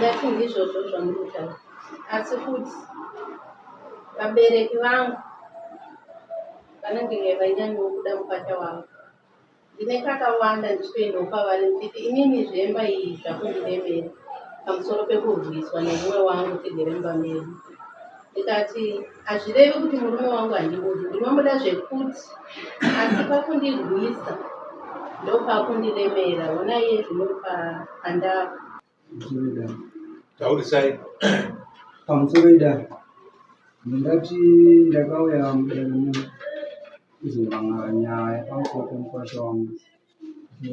Ndingati ndizvozvo zvamuri kutaura, asi kuti vabereki vangu vanenge vainyanyawo kuda mukwasha wavo. Ndine kakawanda ndichitoendawo kwavari ndichiti inini zvemba iyi zvakundiremera pamusoro pekurwiswa nemumwe wangu tigere mumba medu. Ndikati hazvirevi kuti murume wangu handimudi, ndinomuda zvekuti asi pakundirwisa ndopakundiremera. Hona iye zvino pandava. Taurisai. Pamusoro idare. Ndingati ndakauya mudare muno kuzomhan'ara nyaya pamusoro pemukwasha wangu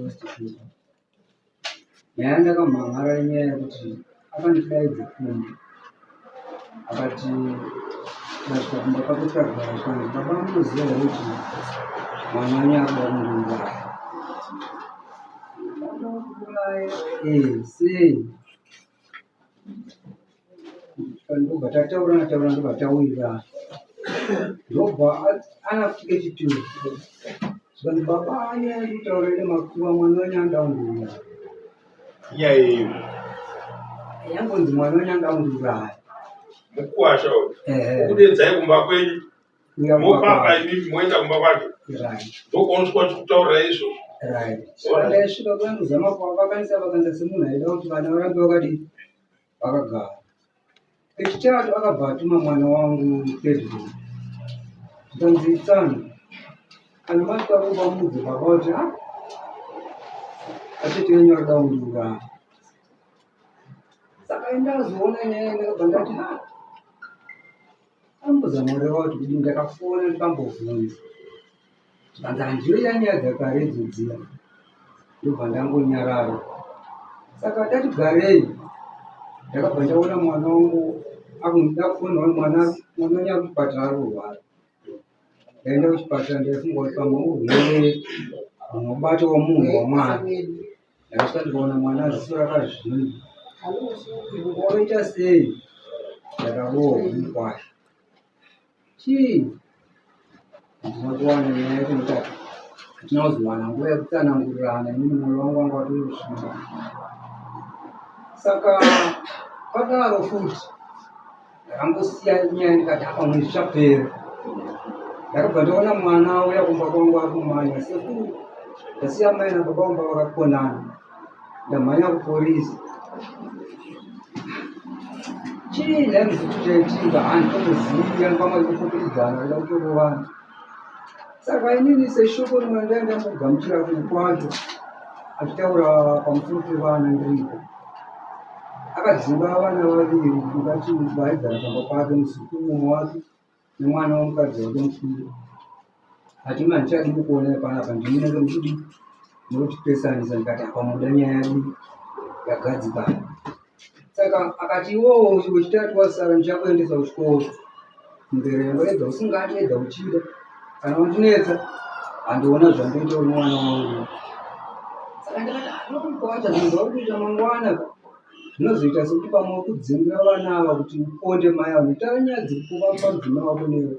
West Africa. Nyaya yandakamhan'ara inyaya yekuti akandidaidza kumba akati ndasvika kumba kwake tikagara zvikanzi baba munoziva here kuti mwana wenyu akuda kundiuraya. Eh, sei? Ndobva tataurana taurana ndobva tawirirana. Ndobva anafika chituru. Zvikanzi baba nyaya yekutaura ine makuva mwana wenyu anoda kundiuraya. Inyaya yeyi? Yangonzi mwana wenyu anoda kundiuraya. Mukuwasha uyu. Ukudedzai kumba kwenyu. Mopapa imimi moenda kumba kwake. Ndokuoneswa chikutaurira izvozvo. Right. Saka ndaisvika kuya kuzama kuvakanisa vakanisa semunhu aida kuti vana varambe vakadii vakagara. Kechitatu akabva atuma mwana wangu pedro. Zvikanzi tsano kana masvika kumba muudze baba kuti ah atete wenyu arikuda kundiuraya. Saka ndazoona nyaya ndakabva ndati ah Ambozama kureva kuti kudii ndakafona ndikambobvunza zvikanzi handiyo yanyaya dzakare idzo dziya ndobva ndangonyarara saka tati garei ndakabva ndaona mwana wangu akuda kufonera mwana mwana wangu akuchipatara ari kurwara ndaenda kuchipatara ndaifunga kuti pamwe urwere hunobatawo munhu wamwari Ndakasvika ndikaona mwana ziso rakazvimba. Waita sei? Ndakarohwa mukwasha. Chii? Handina kuwana nyaya yacho nekuti hatina kuzowana nguva yekutsanangurirana inini mwoyo wangu wanga watosviba. Saka padaro futi ndakangosiya nyaya ndikati apa mwedzi zvichapera ndakabva ndaona mwana auya kumba kwangu akumhanya sekuru ndasiya mai nababa kumba vakakonana ndamhanya kuporisi chii nhai muzukuru chaitika handitomuzivi pamwe kufukidzana kuda kutorovana saka inini seshoko rimwe ndai ndambogamuchira kwacho achitaura pamusoro pevana ndiripo Akadzinga vana vaviri ungati vaigara pamba pake muzukuru mumwe wake nemwana wemukadzi wake mukuru. Ati manje handichadi kukuonai panapa ndimunenge muchidi murikutipesanisa ndikati apa muda nyaya yedu yagadzikana. Saka akati iwowo wechitatu wasara ndichakuendesa kuchikoro. Mberengwa edza usingadi edza uchida kana wandinetsa handiona zvandoita uri mwana wangu. Saka ndakati anokukwata zvinhu zvauri kuita mangwana zvinozoita sekuti pamwe uri kudzingira vana ava kuti uponde mai avo nekuti ava nyaya dziri kuvamba mudzimai wako newe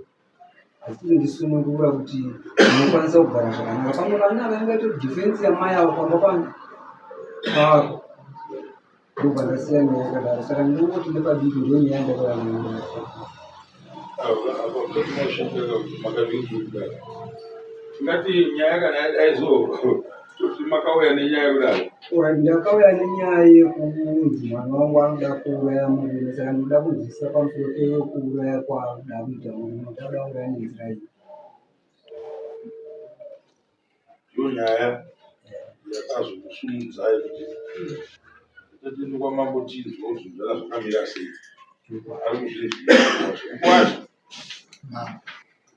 asi kuti ndisunungura kuti unokwanisa kugara zvakanaka pamwe vana ava ingaite defense yamai avo pamba pano pako ndobva ndasiya nyaya yakadaro saka ndinongoti nepadiki ndiyo nyaya yandakauya nayo. Tingati nyaya kana yadai so toti makauya nenyaya kudaro. Alright, ndakauya nenyaya yekunzi mwana wangu anoda kuuraya murume saka ndinoda kunzwisisa pamusoro pekuuraya kwaanoda kuita murume kuti anoda kuuraya nenzira iyi. Ndiyo nyaya yakazokusumudzai kuti tatiende kwamambo tinzwa kuti zvinhu zvanga zvakamira sei. Ari kuzvinzwira.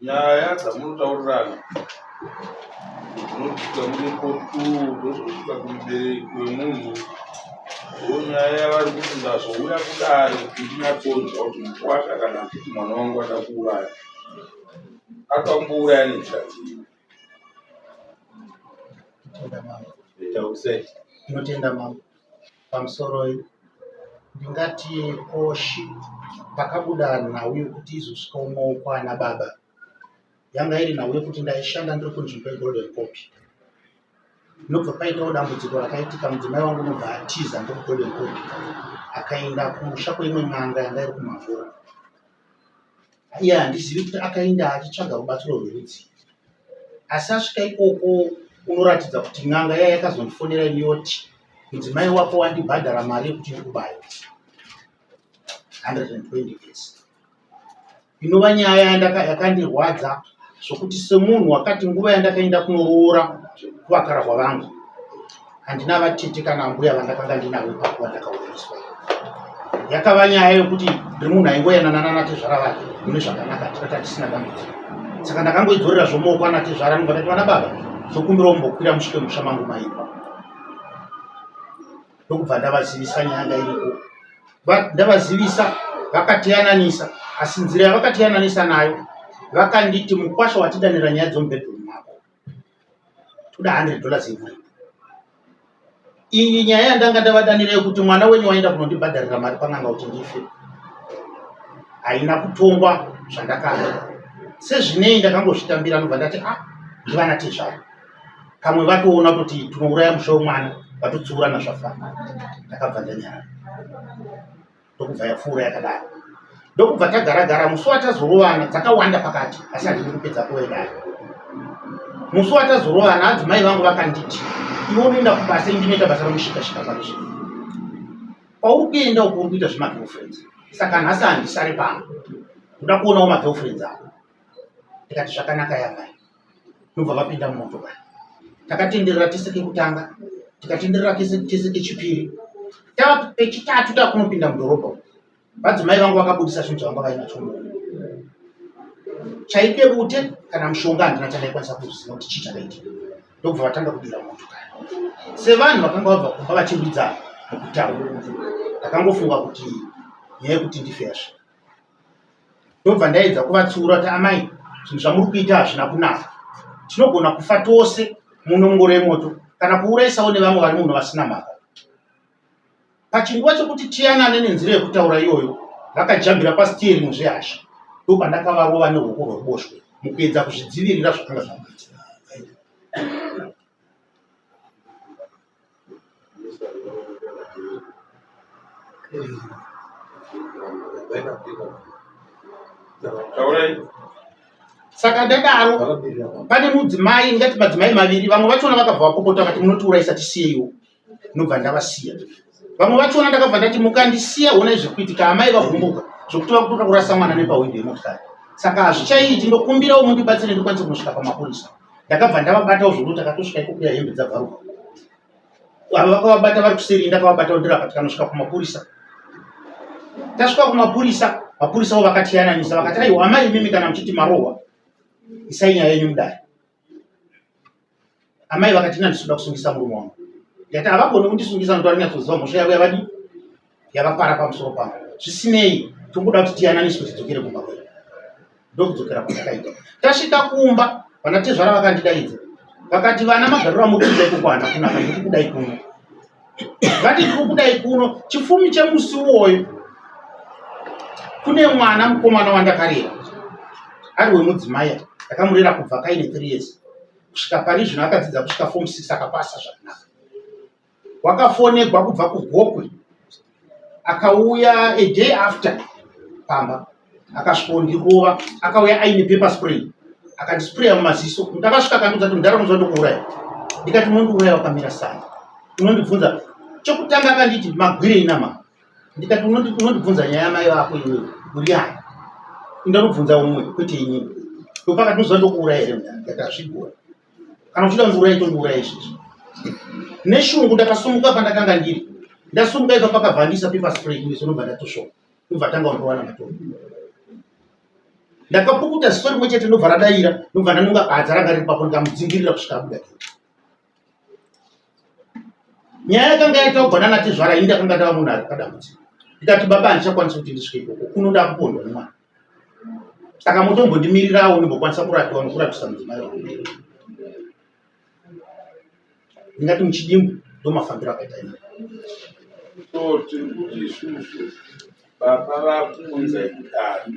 Nyaya dzamunotaurirana dzinosvika murepotu dzozosvika kumubereki wemunhu ndonyaya yavari kuti ndazouya kudare kuti ndinyatsonzwa kuti mukwasha kana achiti mwana wangu ada kuuraya akambouraya nenzira dzii. Tinotenda mambo. Pamusoroi ndingati koshi pakabuda nhau yekuti izosvika mumaoko ana baba yanga iri nhau yekuti ndaishanda ndiri kunzvimbo yegolden copy. Ndobva paitawo dambudziko rakaitika, mudzimai wangu unobva atiza ndokuGolden Court, akaenda kumusha kweimwe n'anga yanga iri kuMavhura. Iye handizivi kuti akaenda achitsvaga rubatsiro rwerudzii, asi asvika ikoko unoratidza kuti n'anga iya yakazondifonera ini yoti mudzimai wako wandibhadhara mari yekuti ndikubaye 120 days, inova nyaya yakandirwadza zvokuti semunhu wakati nguva yandakaenda kunoroora kuvakarahwa vangu handina vatete kana ambuya vandakanga ndinavo ipapo vandakauriswa. Yakava nyaya yokuti ndiri munhu aingoyanana nanatezvara vake mune zvakanaka, tikati hatisina dambudziko. Saka ndakangoidzorera zvomaoko anatezvara, ndobva ndati vana baba, ndokumbirawo mumbokwira musvike musha mangu maipa. Ndokubva ndavazivisa nyaya yanga iriko, ndavazivisa vakatiyananisa, asi nzira yavakatiyananisa nayo vakanditi mukwasha watidanira nyaya dzomubedroom mako, toda $100 yemuripo. Iyi nyaya yandanga ndavadanira yekuti mwana wenyu waenda kunondibhadharira mari pan'anga kuti ndife haina kutongwa zvandakada. Sezvinei ndakangozvitambira, ndobva ndati ah, ndivana tezvara pamwe vatoona kuti tinouraya musha wemwana, vatotsiurana zvafana. Ndakabva ndanyarara, ndokubva yapfuura yakadaro, ndokubva tagara gara. Musi watazorovana, dzakawanda pakati, asi handidi kupedza kuvedai. Musi watazorovana, adzimai vangu vakanditi, iwe unoenda kubasa, ini ndinoita basa romushikashika parizvino, kwauri kuenda uku uri kuita zvemagirlfriends, saka nhasi handisari pano, ndoda kuonawo magirlfriends ako. Ndikati zvakanaka yamai. Ndobva vapinda mumotokari, takatenderera tese kekutanga, tikatenderera tese kechipiri, tava pechitatu takunopinda mudhorobha, vadzimai vangu vakabudisa zvinhu zvavanga vainacho muno, chaipe bute kana mushonga, handina chandaikwanisa kuziva kuti chii chakaitika. Ndobva vatanga kudira motokari sevanhu vakanga vabva kumba vachirwidzana mukutaura. Ndakangofunga kuti nyaya yekuti ndife yasvika. Ndobva ndaedza kuvatsiura kuti amai, zvinhu zvamuri kuita hazvina kunaka, tinogona kufa tose muno mungoro yemoto kana kuurayisawo nevamwe vari muno vasina mhaka. Pachinguva chekuti tiyanane nenzira yekutaura iyoyo, vakajambira pasiteering zvehasha, ndopandakavarova neruoko rweruboshwe mukuedza kuzvidzivirira zvakanga zvakuitika. Saka ndadaro pane mudzimai, ndingati madzimai maviri, vamwe vachona vakabva vapopota vakati munotiurayisa, tisiyeiwo. Ndobva ndavasiya. Vamwe vachona ndakabva ndati mukandisiya honai zviri kuitika, amai vagumbuka zvokuti vakutoda kurasa mwana nepahwindo yemotokari, saka hazvichaiti, ndokumbirawo mundibatsire ndikwanise kunosvika pamapurisa. Ndakabva ndavabatawo zvokuti takatosvika ikokuya hembe dzabvaruka. Ava vakavabata vari kuseri, ndakavabatawo ndirapa, tikanosvika kumapurisa. Tasvika kumapurisa, mapurisawo vakatiyananisa, vakati aiwa amai, imimi kana muchiti marohwa, isai nyaya yenyu mudare. Amai vakati ina ndisinoda kusungisa murume wangu. Ndikati havagoni kundisungisa nokuti varinyatsoziva mhosva yavo yavadi yavapara pamusoro pangu. Zvisinei tongoda kuti tiyananiswe tidzokere kumba kwedu. Ndokudzokera kwatakaita. Tasvika kumba, vana tezvara vakandidaidza, vakati vana, magariro amuri kuita ikoko haana kunaka, ndiri kudai kuno. Vati ndiri kudai kuno. Chifumi chemusi uwoyo kune mwana mukomana wandakarera ari wemudzimai, ndakamurera kubva kaine 3 years kusvika pari zvino, akadzidza kusvika form 6, akapasa zvakanaka. Wakafonegwa kubva kuGokwe, akauya a day after pamba, akasvikondirova, akauya aine pepper spray, akandispraya mumaziso. Ndakasvika akandiudza kuti mudhara, unoziva ndokuuraya. Ndikati unondiuraya wakamira sai? Unondibvunza chokutanga, akanditi magwirei nama. Ndikati unondibvunza nyaya yamai vako, iwewe uri ani? Indanobvunza umwe kwete inini. Ndopakati unoziva ndokuuraya here mudhara? Ndikati hazvigoni, kana uchida kundiuraya tondiuraya izvezvi. Neshungu ndakasumuka pandakanga ndiri, ndasumuka ipa pakabva andisa pepper spray kumeso, ndobva ndatosvoka, ndobva tanga kundiwana matombo. Ndakapukuta ziso rimwe chete, ndobva radaira, ndobva ndanunga badza ranga riri papo, ndikamudzingirira kusvika abuda. Nyaya yakanga yataugwa nanatezvara, ini ndakanga ndava munhu ari padambudziko. Ndikati baba, handichakwanisi kuti ndisvike ikoko kuno, ndakupondwa nemwana, saka mutombondimirirawo ndimbokwanisa kurapiwa nokurapisa mudzimai wangu. Ndingati muchidimbu ndomafambiro akaita ini. So tiri kuti isusu baba vakuunzai kudare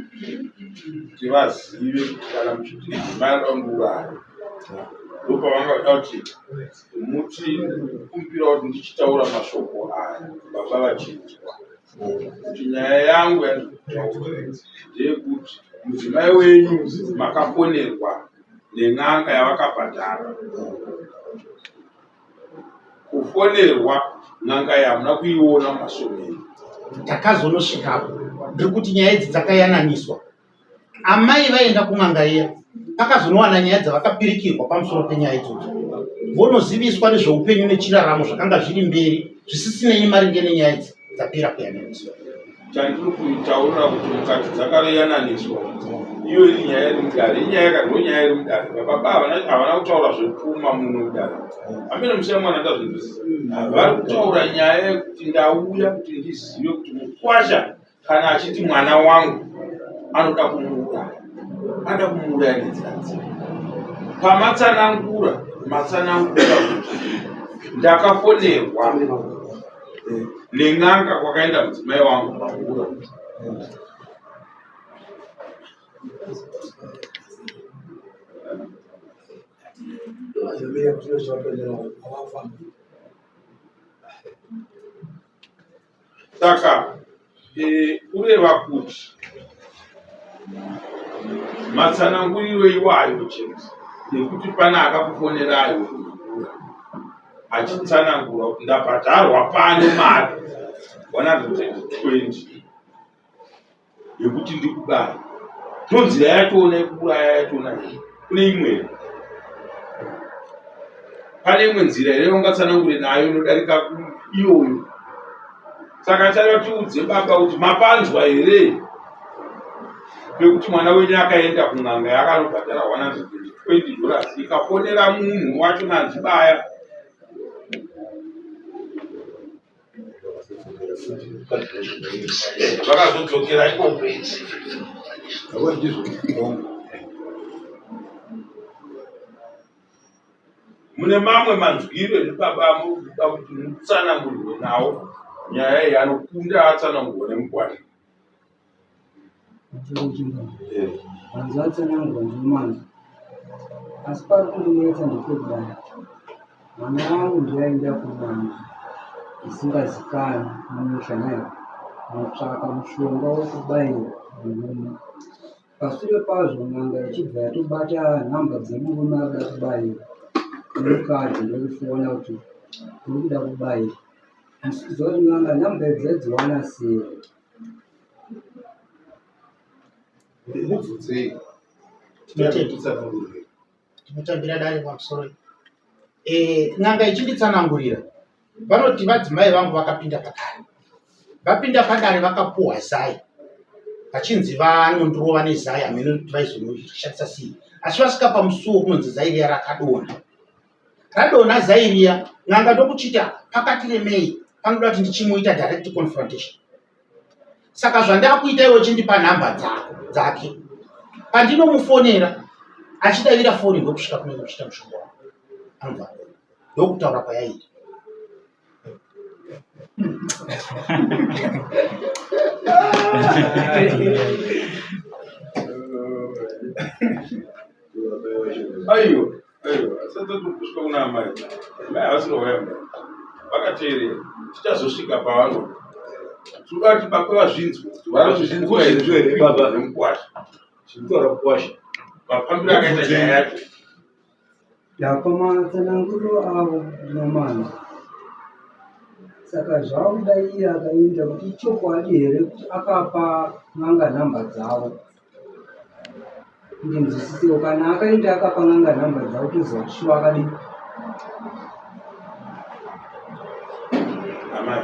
kuti vazive kuti kana muchiti mudzimai anoda kundiuraya, Ndopavangada kuti muti kumbira kuti ndichitaura mashoko aya baba vachinzwa kuti nyaya yangu yandikutaura ndeyekuti mudzimai wenyu makafonerwa nen'anga yavakabhadhara kufonerwa n'anga iyi hamuna kuiona mumaso menyu. Takazonosvikapo ndiri kuti nyaya idzi dzakayananiswa. Amai vaenda kun'anga iya pakazonowana nyaya dzavakapirikirwa pamusoro penyaya idzodzo vonoziviswa nezveupenyu nechiraramo zvakanga zviri mberi zvisisinei maringe nenyaya idzi dzapera kuyananiswa. Chandiri kutaurira kuti mukati dzakareyananiswa iyo iri nyaya iri mudare inyaya yakadyo nyaya iri mudare baba havana kutaura zvepfuma muno mudare amene musiya mwana ndazvinzwisisa vari kutaura nyaya yekuti ndauya kuti ndizive kuti mukwasha kana achiti mwana wangu anoda kumuuraya anoda kumuuraya nenzira dzipi pamatsanangura matsanangura kuti ndakafonerwa nen'anga kwakaenda mudzimai wangu pangura Saka e, kureva kuti matsananguriro iwayo chete nekuti pane akakufonerayo achitsanangura kuti ndabhadharwa pano mari 120 yekuti ndikubaya ndonzira yachona yekuuraya yachona here kune imwe here pane imwe nzira here yaungatsanangure nayo inodarika iyoyo saka chada tiudze baba kuti mapanzwa here pekuti mwana wenyu akaenda kun'anga yakanobhadhara 120 dollars ikafonera munhu wacho nanzibaya Vakazodzokera ikoko. Mune mamwe manzwiro ene baba amuri kuda kuti mutsanangurirwe nawo nyaya iyi anokunda atsanangurwa nemukwasha. Manzwi atsanangurwa ndinomanzwa asi pari kundinetsa ndepekudai mwana wangu ndiye aenda kun'anga isingazikanwi mumusha nhai kunotsvaka mushonga wekubairwa murume. Pasure pazvo n'anga ichibva yatobata nhamba dzemurume ari kuda kubairwa nemukadzi ndokufona kuti uri kuda kubairwa. Handisi kuziva kuti n'anga nhamba idzi yaidziwana sei. Mubvunzei. Tinotenda. Tinotambira dare pamusoro. Eh, n'anga ichinditsanangurira vanoti vadzimai vangu vakapinda padare. Vapinda padare vakapuhwa zai vachinzi vanondirova nezai hameno kuti vaizonoshandisa sei asi vasvika pamusuwo kunonzi zai riya rakadonha. Radonha zai riya n'anga ndokuchita pakati remei panoda kuti ndichimuita direct confrontation. Saka zvandakuita iwe chindipa nhamba dzako dzake. Pandinomufonera achidavira foni ndokusvika kunenge kuchiita mushonga wangu. Anobva adonha. Ndokutaura kwayaiita. Aiwa, aiwa, asati kusvika kuna amai. Amai havasi kuuya mudare. Vakateerera. Tichazosvika pavano. Tinoda kuti baba vazvinzwe. Kuti Vanozvinzwa here baba? Nemukwasha. Zvinotaura mukwasha. Mafambiro akaita nyaya yacho. Ndapa matsananguriro avo ndinomanzwa. Saka zvakuda iye akaenda kuti ichokwadi here kuti akapa n'anga nhamba dzavo. Ndinzwisisewo kana akaenda akapa n'anga nhamba dzavo toziva kuti shuwa akadii. Amai,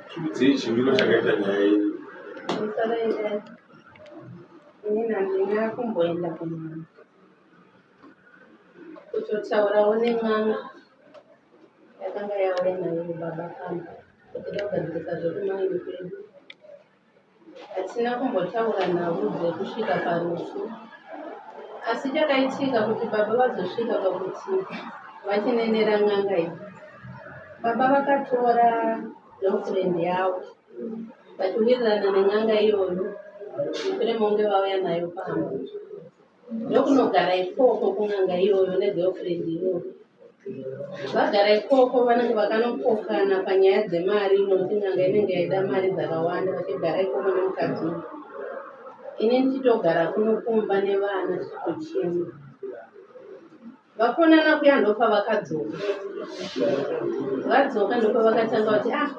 tiudzei chimiro chakaita nyaya yenyu. Inini handina kumboenda kun'anga. Kutotaurawo nen'anga yakanga yauya nayo baba pamba kuti ndogadzirisa zvekumaini kwedu. Hatina kumbotaura nhau dzekusvika parufu asi chakaitika kuti baba vazosvika pakuti vachinenera n'anga iyi. Baba vakatora girlfriend yavo vachiwirirana nen'anga iyoyo mushure mokunge vauya nayo pamba. Ndokunogara ikoko kun'anga iyoyo negirlfriend iyoyo. Vagara ikoko vanenge vakanopokana panyaya dzemari nokuti n'anga inenge yaida mari dzakawanda vachigara ikoko nemukadzi uyu. Ini ndichitogara kuno kumba nevana tichitochema. Vakonana kuya ndopavakadzoka. Vadzoka ndopavakatanga kuti ah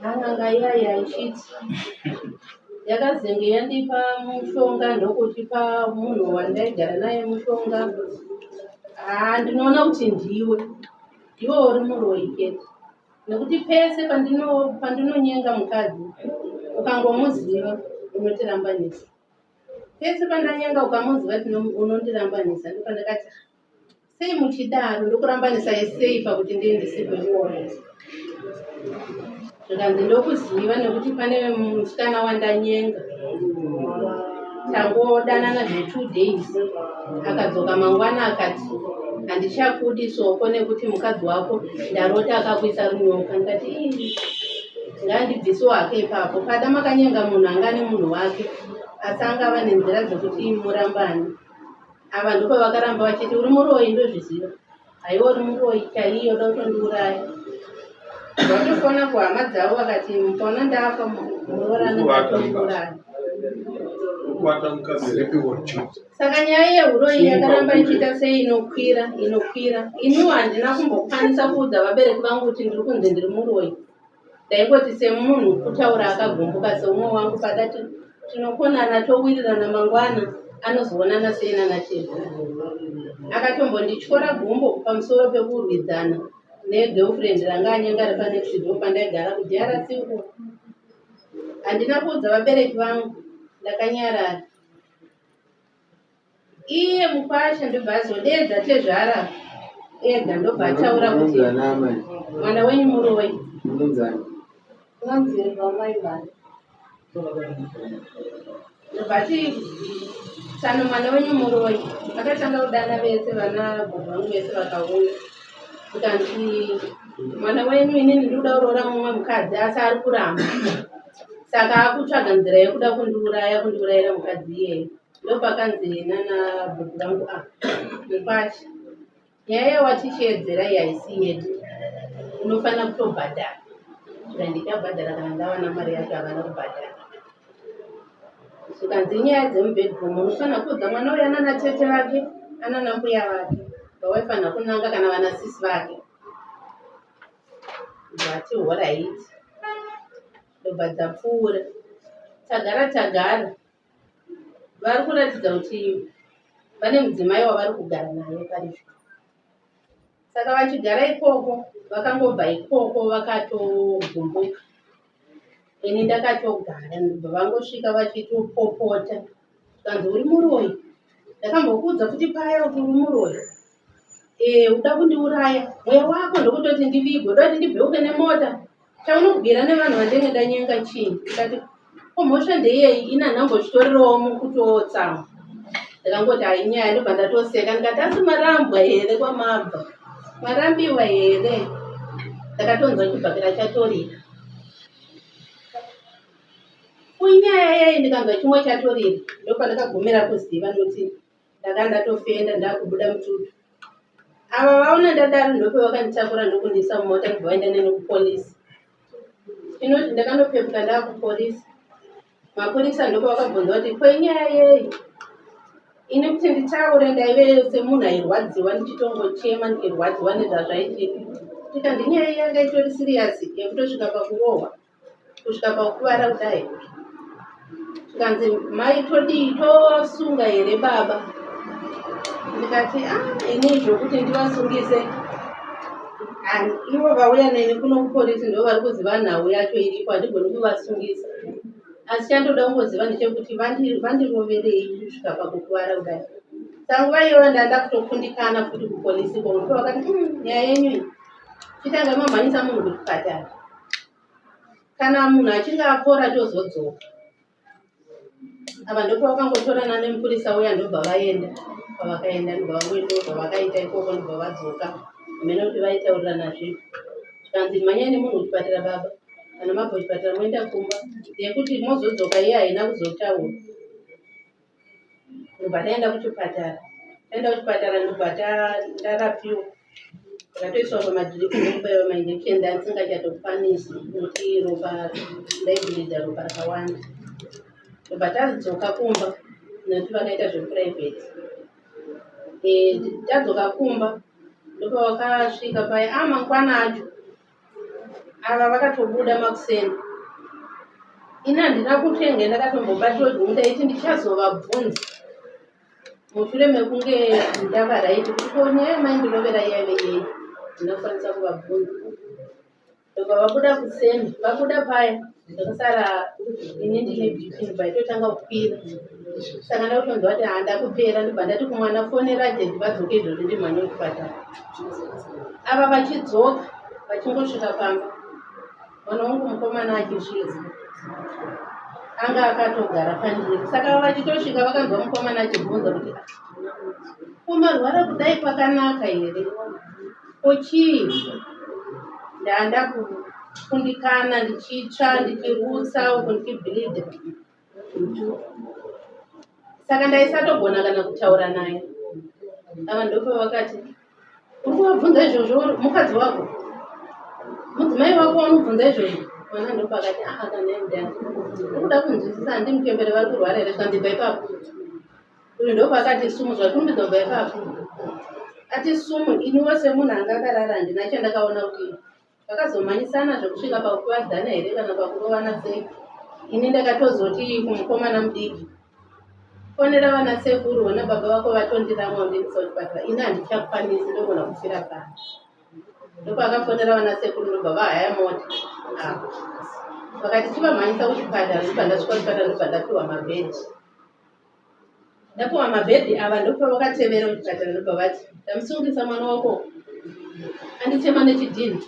n'anga iya yaishiti yakazenge yandipa mushonga ndokuchipa munhu wandaigara naye mushonga. Ah, ndinoona kuti ndiwe ndiwe uri muroyi chete nekuti pese pandinonyenga mukadzi ukangomuziva unotirambanisa. Pese pandanyenga ukamuziva unondirambanisa ndopandakati sei muchidaro ndokurambanisai sei pakuti ndiye ndisikuona zvikanzi ndokuziva nekuti pane musikana wandanyenga tangodanana zvetwo days akadzoka mangwana akati handichakudi soko nekuti mukadzi wako ndarota akakuisa runyoka ndikati ii ngandibvisiwo hake ipapo pada makanyenga munhu anga nemunhu wake asi angava nenzira dzekuti murambane ava ndopavakaramba vachiti uri muroyi ndozviziva haiwa uri muroyi chaiyo da kutondiuraya vatofona kuhama dzavo vakati mukaona ndafa muroorana ndatondiuraya saka nyaya yehuroyi yakaramba ichiita sei inokwira inokwira iniwo handina kumbokwanisa kuudza vabereki vangu kuti ndiri kunzi ndiri muroyi Ndaingoti semunhu kutaura akagumbuka seumwe wangu pada tinokonana towirirana mangwana anozoonana sei nana tezvara. Akatombondityora gumbo pamusoro pekurwidzana negirlfriend ranga anyenga ari panext door pandaigara kuDRC uko. Handina kuudza vabereki vangu ndakanyarara. Iye mukwasha ndobva azodeedza tezvara ega ndobva ataura kuti mwana wenyu muroyi. Ndobva ati tsano mwana wenyu muroyi. Akatanga kudana vese vana gogo vangu vese vakauya. Kukanzi mwana wenyu inini ndikuda kuroora mumwe mukadzi asi ari kuramba. Saka akutsvaga nzira yekuda kundiuraya kundiurayira mukadzi iyeye. Ndopakanzi nana bhuku vangu ah mukwasha nyaya yawatichiedzera iyi haisi yedu unofanira kutobhadhara zvika ndichabhadhara kana ndawana mari yacho havana kubhadhara zvikanzi inyaya dzemubedroom unofanira kuudza mwana uyu anana tete vake anana mbuya vake vawaifanira kunanga kana vana sisi vake vati horaiti ndobva dzapfuura tagara tagara vari kuratidza kuti vane mudzimai wavari kugara naye pari zvino saka vachigara ikoko vakangobva ikoko vakatogumbuka ini ndakatogara ndobva vangosvika vachitopopota zvikanzi uri muroyi ndakambokuudza kuti paya kuti uri muroyi ee uda kundiuraya mweya wako ndokutoti ndivigwe uda kuti ndibheuke nemota Chaunobwira nevanhu vandenge ndanyenga chii? Ndikati ko mhosva ndeyei ini handambozvitorerawo mukutotsamwa. Ndakangoti hayi nyaya ndobva ndatoseka ndikati asi marambwa here kwamabva? Marambiwa here? Ndakatonzwa chibhakera chatorira. Kunyaya yei ndikanzwa chimwe chatorira ndopandakagumira kuziva nokuti ndanga ndatofenda ndakubuda mututu ava vaona ndadaro ndope vakanditakura ndokundiisa mumota ndobva vaenda neni kupolisi inoti ndakanopepuka ndava kupolisi mapurisa ndopa vakabvunza kuti ko inyaya yei ini kuti nditaure ndaive semunhu airwadziwa ndichitongochema ndichirwadziwa nezvazvaitika tikanzi nyaya yanga itori siriyasi yekutosvika pakurohwa kusvika pakukuvara kudai zvikanzi mai todii tovasunga here baba ndikati a ah, ini zvokuti ndivasungise ivo vauya neni kuno kupolisi ndo vari kuziva nhau yacho iripo handigoni kuvasungisa asi chandoda kungoziva ndechekuti vandiroverei kusvika pakukuvara kudai sanguva iyoyo ndanda kutokundikana futi kupolisi ko ndipo vakati hmm, nyaya yenyu iyi chitanga mamhanyisa munhu kuchipatara kana munhu achinge apora tozodzoka ava ndopavakangotorana nemupurisa uya ndobva vaenda pavakaenda ndobva vangoenda zvavakaita ikoko ndobva vadzoka hameno kuti vaitaurirana zvipi zvikanzi mhanyai nemunhu kuchipatara baba kana mabva kuchipatara moenda kumba yekuti mozodzoka iye haina kuzotaura. Ndobva taenda kuchipatara. Taenda kuchipatara ndobva ndarapiwa. Ndakatoiswa pamadhiripi ndokubaiwa mainjection ndandisingachatokwanisi nekuti ropa ndaibhilidha ropa rakawanda. Ndobva tadzoka kumba nekuti vakaita zveprivate. Eh, tadzoka kumba ndopavakasvika paya ah mangwana acho ava vakatobuda makuseni ini handina kutenge ndakatombobatwa dzungu ndaiti ndichazovabvunza mushure mekunge ndava raiti kuti ko nyaya yamaindirovera yaive yei ndinokwanisa kuvabvunza ndobva vabuda kuseni vabuda paya ndakasara ini ndine bp ndobva itotanga kukwira saka ndakutonzwa kuti handakupera ndobva ndati kumwana fonera dedi vadzoke izvozvi ndimhanye kuchipatara ava vachidzoka vachingosvika pamba mwana wangu mukomana achisvika anga akatogara pandiri saka vachitosvika vakanzwa mukomana achibvunza kuti kumarwara kudai kwakanaka here ko chii ndanda kukundikana ndichitsva ndichirutsa uku ndichibhilidha saka ndaisatogona kana kutaura naye ava ndopavakati uri kuvabvunza izvozvo mukadzi wako mudzimai wako wanobvunza izvozvo mwana ndopakati aa kana mudhara uri kuda kunzwisisa handi muchembere vari kurwara here zvikanzi bva ipapo uyu ndopakati sumu zvakurumbidzwa bva ipapo ati sumu iniwo semunhu anga akarara handina chandakaona kuti Vakazomhanyisana zvekusvika pakukuvadzana here kana pakurovana sei. Ini ndakatozoti kumukomana mudiki fonera vana sekuru vana baba vako vatondiramwa undiendesa kuchipatara ini handichakwanisi ndogona kufira pano. Ndopakafonera vana sekuru ndobva vahaya mota avo vakati chivamhanyisa kuchipatara ndobva ndasvika kuchipatara ndobva ndapiwa mabhedhi. Ndapuwa mabhedhi ava ndopavakatevera kuchipatara ndobva vati ndamusungisa mwana wako andichema nechidhinha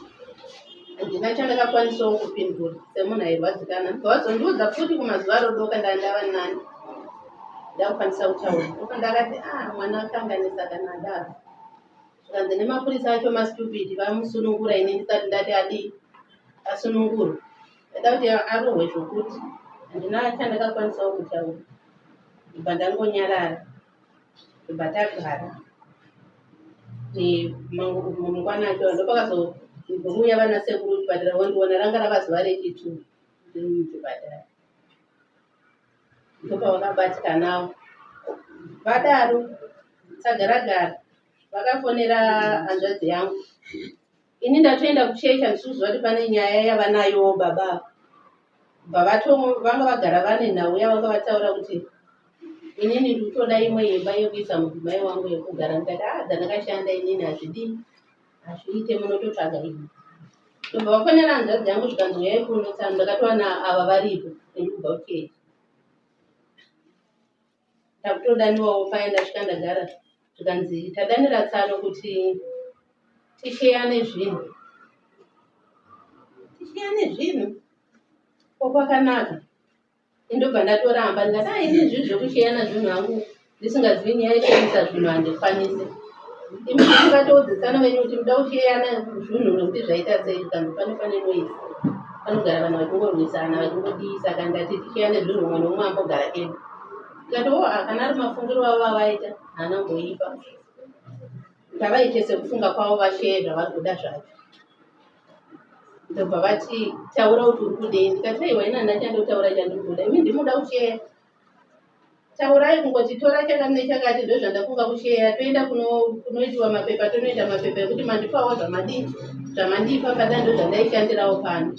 handina chandakakwanisawo kupindura semunhu airwadzikana ndobva vazondiudza futi kumazuva arodoka ndandava nani ndakukwanisa kutaura ndopa ndakati ah mwana akanganisa kana adaro zvikanzi nemapurisa acho mastupid vamusunungura ini ndisati ndati adii asunungurwe Ndaida kuti arohwe zvokuti handina chandakakwanisawo kutaura ndobva ndangonyarara ndobva tagara mangwana acho ndopakazouya vana sekuru kuchipatara vondiona ranga rava zuva rechitu ndiri muchipatara ndopavakabatikanawo vadaro tagaragara vakafonera hanzvadzi yangu Ini ndatoenda kuchechi handisi kuziva kuti pane nyaya yavanayowo baba ava. Bva vato vanga vagara vane nhau yavanga vataura kuti inini ndikutoda imwe imba yekuisa mudzimai wangu yekugara ndikati ah dzandakashanda inini hazvidii hazviite munototsvaga imwe. Ndobva vafonera hanzvadzi yangu zvikanzi uyai kuno tsano ndakatowana ava varipo ndikubva kuchechi. Takutodaniwawo paya ndasvika ndagara zvikanzi tadanira tsano kuti tisheyane zvinhu tisheyane zvinhu ko kwakanaka indobva ndatoramba ndikati ah ini zvinhu zvekusheyana zvinhu hangu ndisingazivi nyaya yeshandisa zvinhu handikwanisi imi mungatoudze tsano venyu kuti muda kusheyana zvinhu nekuti zvaita sei zvikanzi pano pane noise panogara vanhu vachingorwisana vachingodii saka ndati tisheyane zvinhu umwe neumwe ambogara ega Ndikati oh ah, kana ari mafungiro avo avaita haana kumboipa. Ngavaite sekufunga kwavo vasheye zvavari kuda zvacho. Ndobva vati taura kuti uri kudei. Ndikati aiwa ini handina chandotaura chandiri kuda. Imi ndimuda kusheya. Taurai kungoti tora chakati nechakati ndozvandafunga kusheya toenda kunoitiwa mapepa tonoita mapepa ekuti mandipawo zvamadii zvamandipa pada ndozvandaishandirawo pano.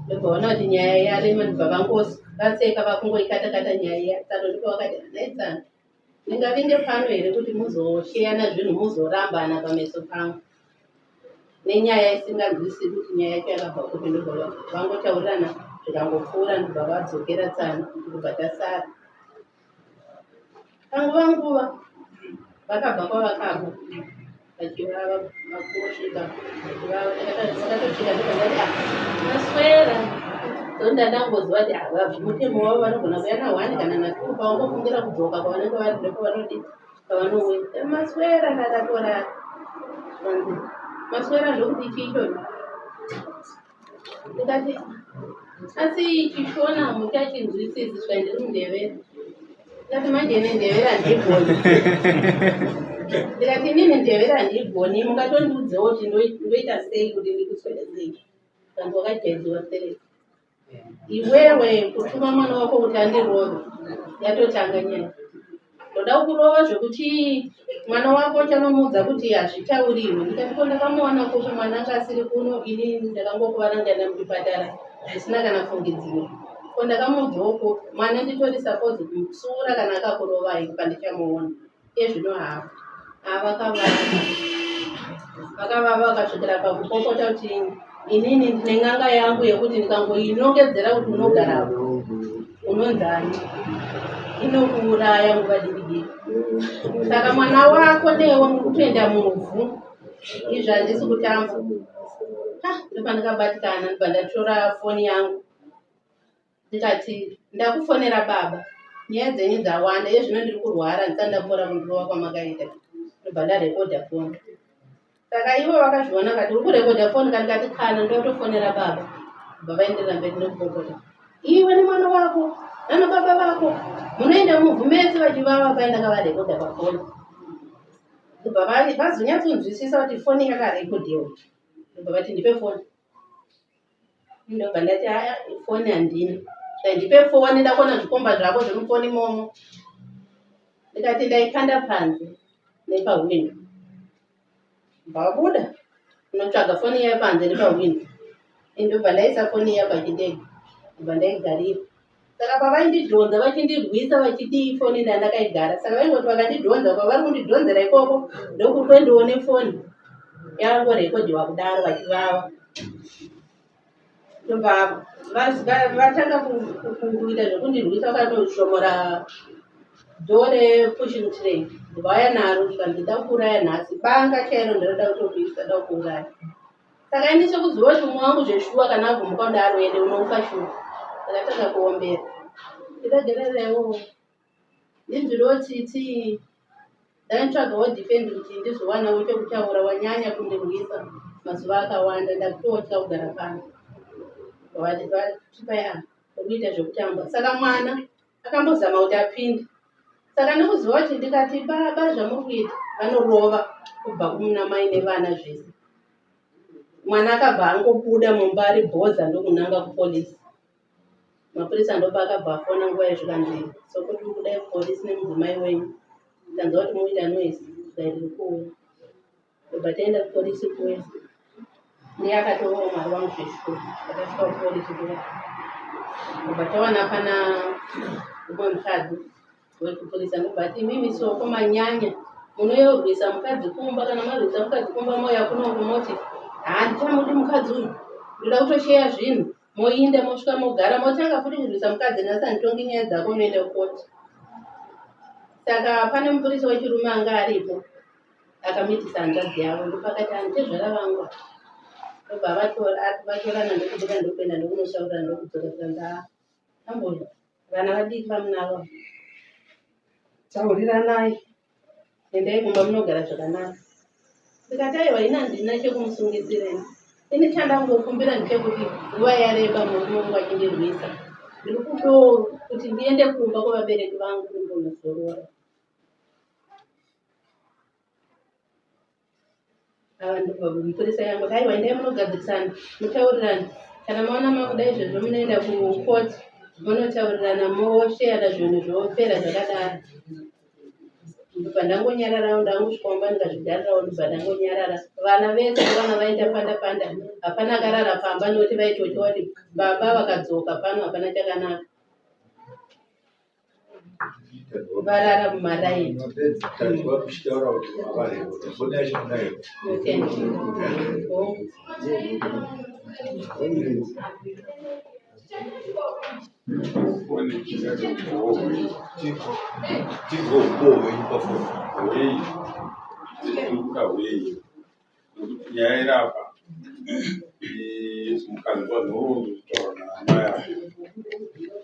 Ndobva vaona kuti nyaya yarema ndobva vangosi vaseka vakungoikata kata nyaya iya tsano ndipo vakati nhai tsano ndingavinge pano here kuti muzosheyana zvinhu muzorambana pameso pangu nenyaya isinganzwisisi kuti nyaya yacho yakabva kupi ndobva vangotaurirana zvikangopfuura ndobva vadzokera tsano ndobva tasara Panguva nguva vakabva kwavakabva vachiva vakosvika vakatosvika ndikandati ah maswera so ndandangoziva kuti ava ah, mutemo wavo vanogona kuya na one kana na two pavangofungira kudzoka kwavanenge vari ndopavanodi pavanouya maswera ndakatorara maswera ndokuti chii ichocho Ndikati asi chishona muchachinzwisisi zvikanzi ndiri mundevere. Ndikati manje ini ndevera handigoni. Ndikati inini ndevera handigoni, mungatondiudzewo kuti ndoita sei kuti ndikuswede sei. Kanzi wakajaidziwa stereki. Iwewe kutuma mwana wako kuti andirove yatotanga nyaya. Ndoda kurova zvekuti mwana wako uchanomuudza kuti hazvitauriwe. Ndikati ko ndakamuwana kupi mwana anga asiri kuno ini ndakangokuvara ndaenda muchipatara zvisina kana fungidziro. Ko ndakamuudzawo kupi mwana nditori suppose kumutsiura kana akakurovai pandichamuona. Iye zvino havo avakavava vakavava vakasvikira pakupopota kuti inini ndine n'anga yangu yekuti ndikangoinongedzera kuti unogara unonzani inokuuraya nguva diki diki saka mwana wako newe muri kutoenda muvhu izvi handisi kutamba. Ndopandakabatikana ndobva ndatora foni yangu ndikati ndakufonera baba nyaya dzenyu dzawanda iye zvino ndiri kurwara ndisati ndapora kundirova kwamakaita ndobva ndarekodha foni saka ivo vakazviona kati uri kurekodha foni ka ndikati kana ndotofonera baba bva vaenderera mberi nekupopota iwe nemwana wako nana baba vako munoenda muvhu mese vachivava paye ndakavarekodha pafoni ndobva vazonyatsonzwisisa kuti foni yakarekodhewa ndobva vati ndipe foni Ndobva ndati haya foni handina. Ndipe foni ndakuona zvikomba zvako zvemufoni imomo. Ndikati ndaikanda panze nepahwindo. Vabuda kunotsvaga foni iya panze nepahwindo. Ndobva ndaisa foni iya pachindege. Ndobva ndaigarira. Saka pavaindidhonza vachindirwisa vachidii foni ndandakaigara. Saka vaingoti vakandidhonza kwavari kundidhonzera ikoko ndokuti ndione foni yangorekodhiwa kudaro vachivava. Ndobva vatanga kuita zvekundirwisa vakatoshomora dhoo repushing tray ndobva vauya naro zvikanzi ndoda kuuraya nhasi banga chairo ndinoda kutokuisa ndoda kuuraya. Saka ini sekuziva kuti umwe wangu zveshuwa kana agumuka kudaro ende unofa shuwa. Ndakatanga kuombera. Ndiregererewo. Ndinzwirewo tsitsi. Ndaitsvagawo defend kuti ndizowanawo chekutaura wanyanya kundirwisa mazuva akawanda ndakutotya kugara pano. Vatipai apa kuita zvekutamba. Saka mwana akambozama kuti apinde. Saka nekuziva kuti ndikati baba zvamuri kuita vanorova kubva kumuna mai nevana zvese. Mwana akabva angobuda mumba ari bhoza ndokunanga kupolisi. Mapurisa ndopaakabva afona nguva iyo zvikanzi soko tiri kudai kupolisi nemudzimai wenyu. Tanzwa kuti muita noise zvikai tiri kuuya. Ndobva taenda kupolisi kuya. Ndiye akatovawo mwari wangu zveshuwa. Takasvika kupolisi kuya. Ndobva tawana pana umwe mukadzi wekupurisa ndobva ati imimi soko manyanya munoyorwisa mukadzi kumba kana marwisa mukadzi kumba mouya kunoku moti handichamudi mukadzi uyu ndoda kutosheya zvinhu moinda mosvika mogara motanga futi kurwisa mukadzi nhasi handitongi nyaya dzako unoenda kukoti saka pane mupurisa wechirume anga aripo akamitisa hanzvadzi yavo ndopakati handitezvara vangu ndobva vatorana ndokubuda ndokuenda ndokunoshaurira ndokudzoka zvikanzi haa amboya vana vadiki vamunavo tauriranai endai kumba munogara zvakanaka ndikati aiwa ini handina chekumusungisira ini ini chandangokumbira ndechekuti nguva yareba murume wangu achindirwisa ndiri kudo kuti ndiende kumba kwevabereki vangu ndimbonozorora Mupurisa yangu aiwa endai munogadzirisana mutaurirane kana maona makuda izvozvo munoenda kucourt munotaurirana mosheyana zvinhu zvopera zvakadaro ndobva ndangonyararawo ndangosvika kumba ndikazvigarirawo ndobva ndangonyarara vana vese vana vaita panda panda hapana akarara pamba nokuti vaitotya kuti baba vakadzoka pano hapana chakanaka varara mumaraini Tanzwa muchitaura kuti mavarekodha foni yacho munayo. Foni tingati Tinzwe umboo hwenyu pafoni. hwei tiri kuda hwei nekuti nyaya iri apa mukanzwa nhoroondo kutaura naamai apa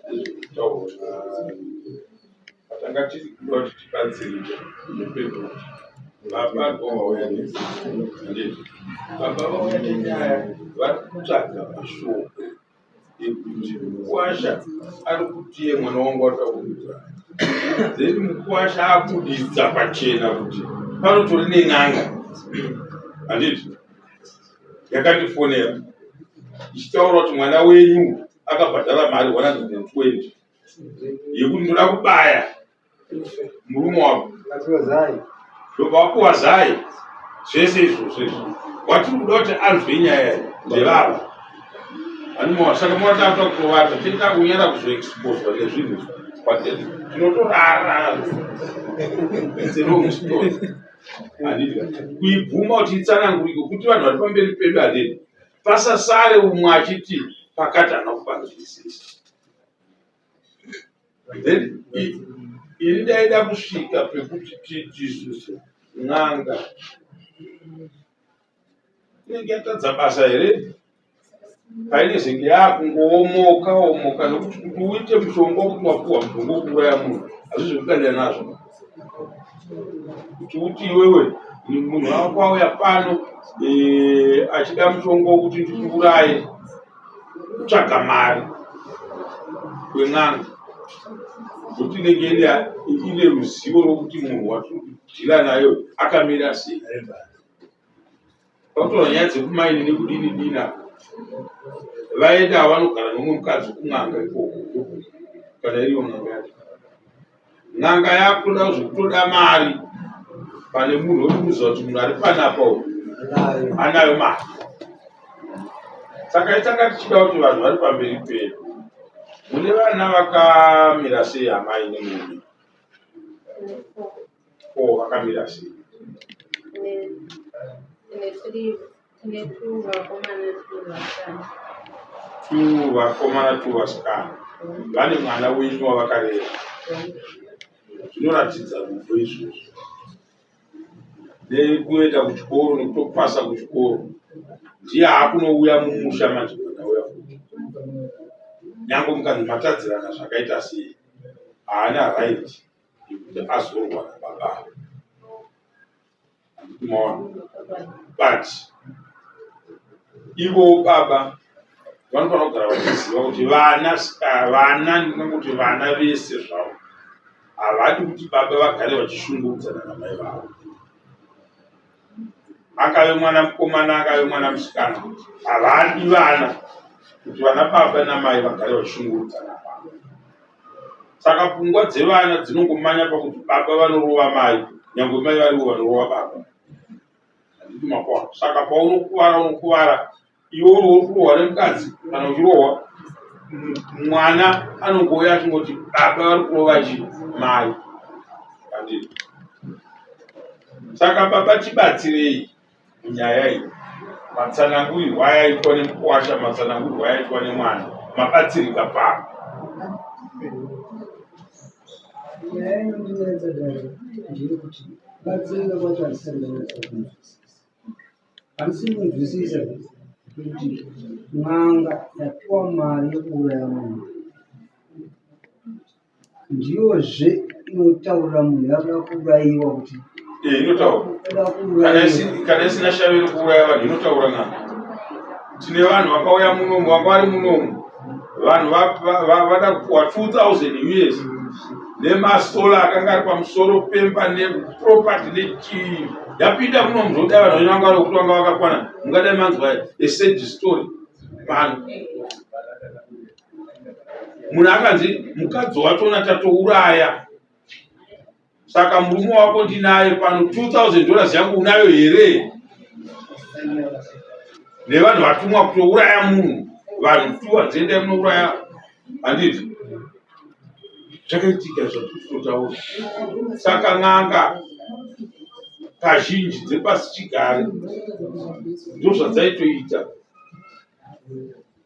nezvekutaurwa patanga tiri kuda kuti tibatsirike nepekuti baba ndo vauya nendizvo baba vauya nenyaya vari kutsvaga mashoko ekuti mukwasha ari kutiye mwana wangu arikuda kuudzana. Then mukuwasha abuditsa pachena kuti panotori nen'anga, handiti? Yakandifonera ichitaura kuti mwana wenyu akabhadhara mari 120 yekuti ndoda kubaya murume wako ndobva wapuwa zai zvese izvozvo izvi watiri kuda kuti anzwe nyaya iyi ndevava animoa saka mona takuta kutovata tiri takunyara kuzoexposwa nezvinhu izvi kwatiri tinotorara it's a long story handiti kuibvuma kuti itsanangurike kuti vanhu vari pamberi pedu handiti pasasare umwe achiti pakati haana kupanzwisisa Then ini ndaida kusvika pekuti titisusu n'anga inenge yatadza basa here painezenge yakungoomoka omoka nekuti kuti uite mushonga wekuti wapuwa mushonga wekuuraya munhu hazvi zvekukandira nazvo kuti uti iwewe munhu wako auya pano eh, achida mushonga wekuti ndikuuraye kutsvaga mari kwen'anga nokuti inenge ine ruzivo rwokuti munhu watiri kudhila nayo akamira sei pakutora nyaya dzekumaini nekudini dini apa vaenda vanogara nomumwe mukadzi kun'anga ikoko kana iriyo n'anga yacho N'anga yakutoda zvekutoda mari pane munhu wekuziva kuti munhu ari panapa uyu anayo mari. Saka itanga tichida kuti vanhu vari pamberi pedu mune vana vakamira sei amai nemurume ko vakamira sei? Two vakomana two vasikana vane mwana wenyu wavakarera zvinoratidza rudo izvozvo nekuenda kuchikoro nekutopasa kuchikoro ndiye aakunouya mumusha manje mwana uya futi nyange mukanzi matadzirana zvakaita sei haana right yekuti azorwa nababa Maona? But ivo baba vanofanira kugara vachiziva kuti vana vana ndingangokuti vana vese zvavo havadi kuti baba vagare vachishungurudzana namai vavo akave mwana mukomana akave mwana musikana havadi vana kuti vana baba namai vagare vachishungurudzana Saka pfungwa dzevana dzinongomanya pakuti baba vanorova mai, nyangwe mai varivo vanorova baba. Handiti makona. Saka paunokuvara unokuvara iwe uri uri kurohwa nemukadzi kana uchirohwa mwana anongouya achingoti baba vari kurova chi mai. Handiti. Saka baba tibatsirei. Nyaya iyi matsanangurirwo ayaitwa nemukuwasha matsanangurirwo ayaitwa nemwana mabatsirika pano. Nyaya inondinetsa dare ndeyekuti kubatsirika kwacho handisati ndanyatsa kunzwisisa. Handisi kunzwisisa kuti n'anga yapiwa mari yekuuraya munhu ndiyozve inotaurira munhu yakuda kuurayiwa kuti eh, inotaura kana isina shavi rekuuraya vanhu inotaura n'anga tine vanhu vakauya munomu vanga vari munomu vanhu vada kupuwa 2000 us nemasola akanga ari pamusoro pemba neproperty nechii yapinda munomu zvokuti vanhu vanga vari kuti vanga vakakwana mungadai manzwa a sad story pano munhu akanzi mukadzi wachona tatouraya saka murume wako ndinaye pano 2000 dollars yangu unayo here nevanhu vatumwa kutouraya munhu vanhu tuwa dziendai munouraya handiti zvakaitika zvatikutotaura saka n'anga kazhinji dzepasi chigare ndozvadzaitoita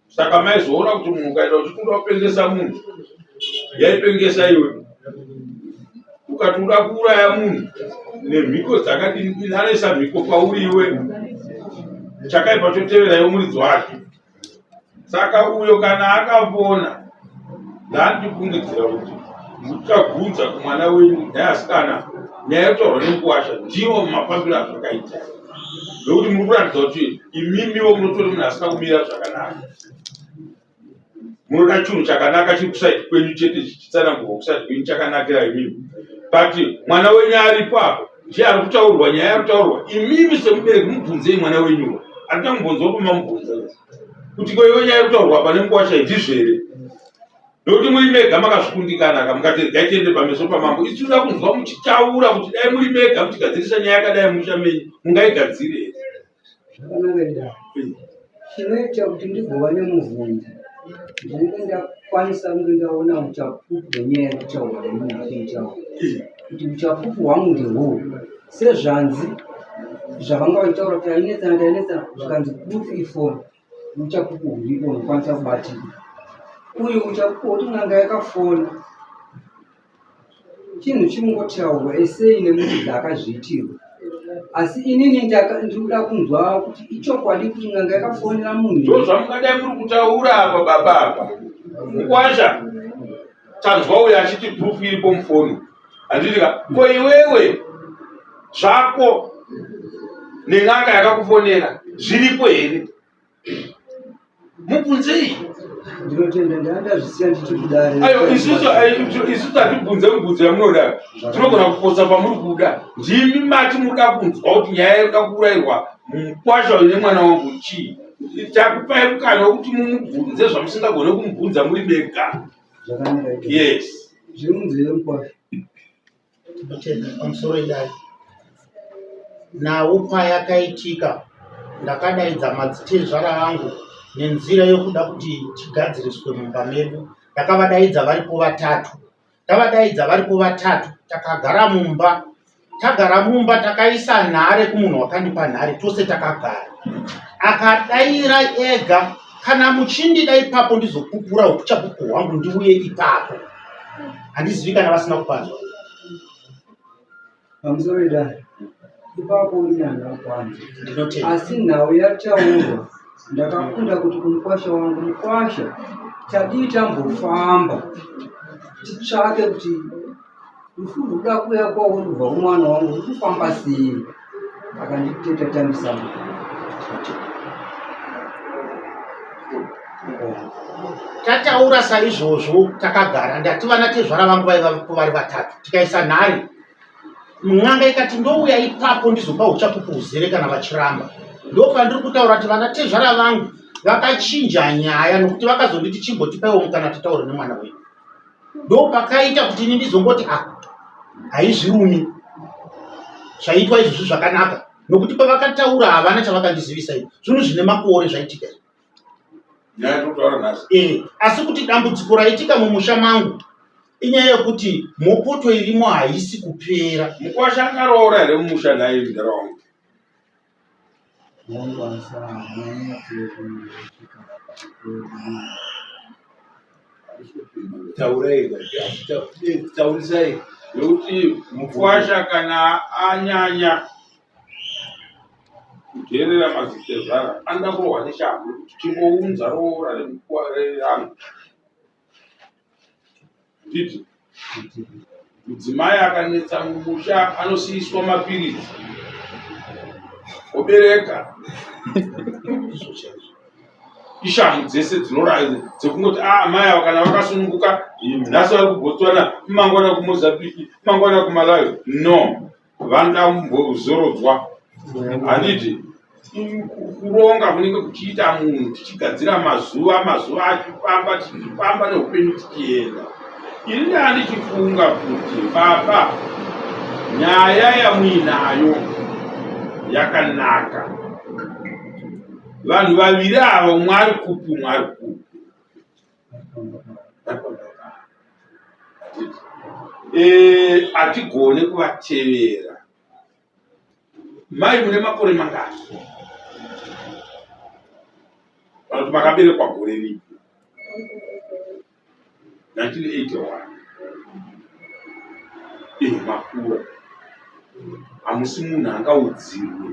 Saka maizoona kuti munhu ukaenda uchiti uda kupengesa munhu, yaipengesa iwe. Ukati uda kuuraya munhu nemhiko dzakadini dini, anoisa mhiko pauri iwe, chakaipa chotevera iwe muridzi wacho. Saka uyo kana akavona ndandifungidzira kuti muchabvunza kumwana wenyu nhai asikana nyaya yekutaurwa nemukuwasha ndiwo mafambiro azvakaita nekuti muri kuratidza kuti imimiwo munotori munhu asina kumira zvakanaka. Munoda chinhu chakanaka chiri kusaidi kwenyu chete chichitsanangurwa kusaidi kwenyu chakanakira imimi, but mwana wenyu aripo apo ndiye ari kutaurwa nyaya ari kutaurwa. Imimi semubereki mubvunzei mwana wenyuwo, hatina kumbonzwa pamamubvunza kuti ko iwe nyaya iri kutaurwa pane mukwasha ndizvo here? Nokuti muri mega makazvikundikana ka, mukati regai tiende pameso pamambo. Isu tinoda kunzwa muchitaura kuti dai muri mega muchigadzirisa nyaya yakadai mumusha menyu, mungaigadzire here? Zvakanaka idaro. Chinoita kuti ndigova nemubvunzo, ndinenge ndakwanisa kunge ndaona uchapupu hwenyaya iri kutaurwa nemunhu ari kuitaura, kuti uchapupu hwangu ndehwohwu. Sezvanzi zvavanga vachitaura kuti tainetsana tainetsana, zvikanzi proof ifoni, uchapupu huripo hunokwanisa kubatika. Uyu uchapupu hwekuti n'anga yakafona Chinhu chinongotaurwa esei nemunhu dzaakazviitirwa asi inini ndiri kuda kunzwa kuti ichokwadi kuti n'anga yakafonera munhu. Ndo zvamungadai muri kutaura apa baba apa mukwasha tanzwa uyo achiti proof iripo mufoni handiti ka ko iwewe zvako nen'anga yakakufonera zviripo here? Mubvunzei. Ndinotenda ndandazvisiya ndichikudare. Ayo isusu isusu hatibvunze mibvunzo yamunoda. Tinogona kupotsa pamuri kuda. Ndimi mati muda kunzwa kuti nyaya inoda kuurayirwa mukwasha uyu nemwana wangu chii. Takupai mukana wekuti mumubvunze zvamusingagone kumubvunza muri mega. Zvakanaka. Yes. Zviri munzeve mukwasha. Tinotenda pamusoro idai. Nhau payakaitika ndakadaidza madzitezvara angu nenzira yokuda kuti tigadziriswe mumba medu. Ndakavadaidza varipo vatatu. Ndavadaidza varipo vatatu takagara mumba. Tagara mumba takaisa nhare kumunhu wakandipa nhare tose takagara. Akadaira ega kana muchindida ipapo ndizopupura uchapupu hwangu ndiuye ipapo. Handizivi kana vasina kupanzwa. Pamusoro idare ipapo inyanga kwanza. Ndinotenda. Asi nhau yataurwa ndakakunda kuti kumukwasha wangu, mukwasha tadii tambofamba titsvake kuti rufu rwuda kuuya kwauri kubva kumwana wangu ruri kufamba sei. Akanditi tatambisa mari. Tataura saizvozvo takagara, ndati vana tezvara vangu vaiva vari vatatu, tikaisa nhare. N'anga ikati ndouya ipapo ndizopa uchapupu huzere kana vachiramba. Ndopandiri kutaura kuti vana tezvara vangu vakachinja nyaya nokuti vakazonditi chimbotipaiwo mukana titaure nemwana wedu. Ndopakaita kuti ini ndizongoti ah, haizvirumi zvaitwa izvozvi zvakanaka nokuti pavakataura havana chavakandizivisa ini zvinhu zvine makore zvaitika izvi. Nyaya totaura nhasi. Eh, asi kuti dambudziko raitika mumusha mangu inyaya yekuti mhopoto irimo haisi kupera. Mukwasha akaroora here mumusha nhai mudhara wangu? Taurai, taurisai. Nekuti mukwasha kana anyanya kudheerera madzitezvara anoda kurohwa neshamhu kuti chingounza roora rerangu handiti mudzimai akanetsa mumusha anosiiswa mapiritsi obereka ishamhu dzese dzinoraya dzekungoti a ah, amai ava kana vakasununguka nhasi vari kubotswana mangwana kumozambique mangwana kumalawi no vanoda kumbozorodzwa handiti kuronga kunenge kuchiita munhu tichigadzira mazuva mazuva achifamba tichifamba neupenyu tichienda ini ndaa ndichifunga kuti baba nyaya yamuinayo yakanaka vanhu vaviri ava umwe ari kupi umwe ari kupi Eh, hatigone kuvatevera mai mune makore mangani kana kuti makaberekwa gore ripi 1981 eh, makura hamusi munhu angaudzirwe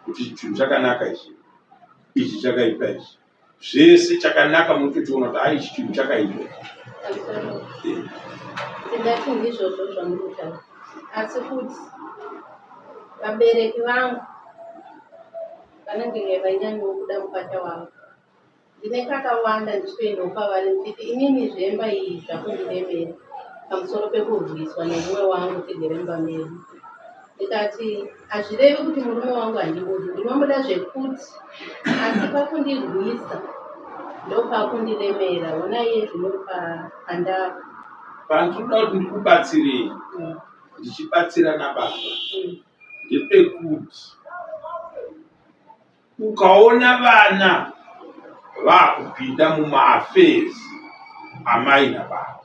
kuti chinhu chakanaka ichi ichi chakaipa ichi zvese chakanaka munotochiona kuti hai ichi chinhu chakaipa. Ndingati ndizvozvo zvamuri kutaura, asi kuti vabereki vangu vanenge vainyanyawo kuda mupata wangu. Ndine kakawanda ndichitoendawo kwavari ndichiti inini zvemba iyi zvakundiremera pamusoro pekurwiswa nemumwe wangu tigere mumba medu. Ndikati hazvirevi kuti murume wangu handimudi, ndinomuda zvekuti asi pakundirwisa ndopakundiremera. Hona iye zvino pandava. Pandinoda kuti ndikubatsirei ndichibatsira nababa ndepekuti Ukaona vana vakupinda mumaaffairs amai nababa,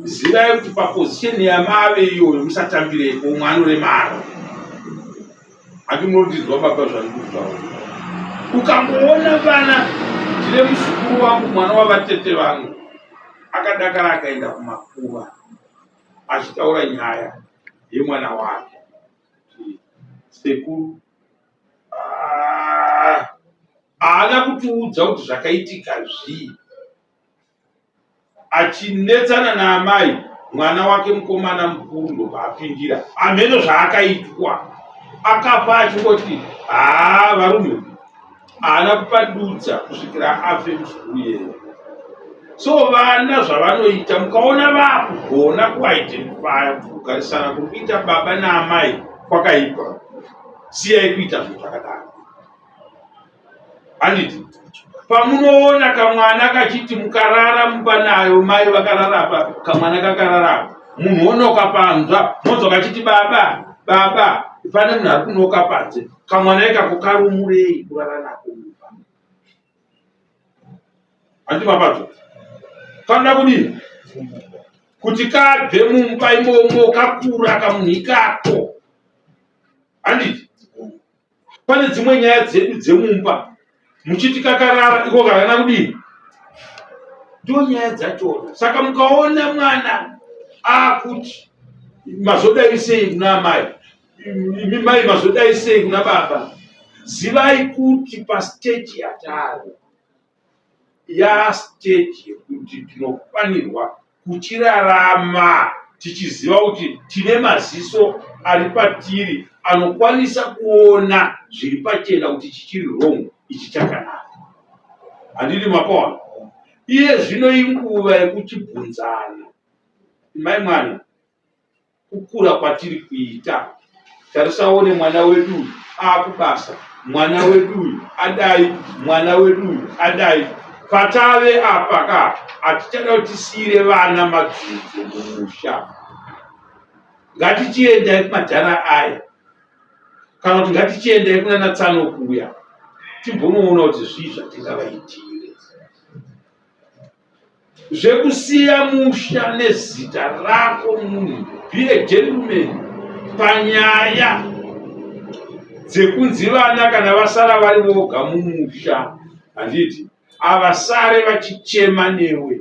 zivai kuti paposition yamave iyoyo musatambirepo, umwe anoremara. Handi munondinzwa baba zvandikutaura. Ukangoona vana, ndine muzukuru wangu, mwana wavatete vangu, akadakara akaenda kumakuva achitaura nyaya yemwana wake sekuru Ah, haana kutiudza kuti zvakaitika zvii achinetsana naamai mwana wake mukomana mukuru ndobva apindira amheno zvaakaitwa akafa achingoti haa varume haana kupadudza kusvikira afe muzukuru iyeye so vana zvavanoita mukaona vakugona kuidentifya kuti kugarisana kuri kuita baba naamai kwakaipa siyai kuita zvinhu zvakadaro handiti pamunoona kamwana kachiti mukarara mumba nayo mai vakarara apa kamwana kakarara apa munhu wonoka panzva monzwa kachiti baba baba pane munhu ari kunoka panze kamwana ikako karumurei kurara nako mumba handiti mapanzwa kanoda kudii kuti kabve mumba imomo kakura kamunhu ikako handiti pane dzimwe nyaya dzedu dzemumba muchiti kakarara iko kakana kudii ndo nyaya dzachona saka mukaona mwana akuti mazodai sei kuna amai imi mai mazodai sei kuna baba zivai kuti pasteji yatari yastage yekuti tinofanirwa kuchirarama tichiziva kuti tine maziso ari patiri anokwanisa kuona zviri pachena kuti ichi chiri wrong ichi chakanaka handidi mapaona iye zvino inguva yekuchibvunzana mai mwana kukura kwatiri kuita tarisa one mwana wedu uyu akubasa mwana wedu uyu adai mwana wedu uyu adai patave apa ka hatichada kuti tisiyire vana mabvunzo mumusha ngatichiendai kumadhara aya kana kuti ngatichiendai kunana tsano kuya timbonoona kuti zvii zvatingavaitire Zvekusiya musha nezita rako munhu be a gentleman panyaya dzekunzi vana kana vasara vari voga mumusha handiti havasare vachichema newe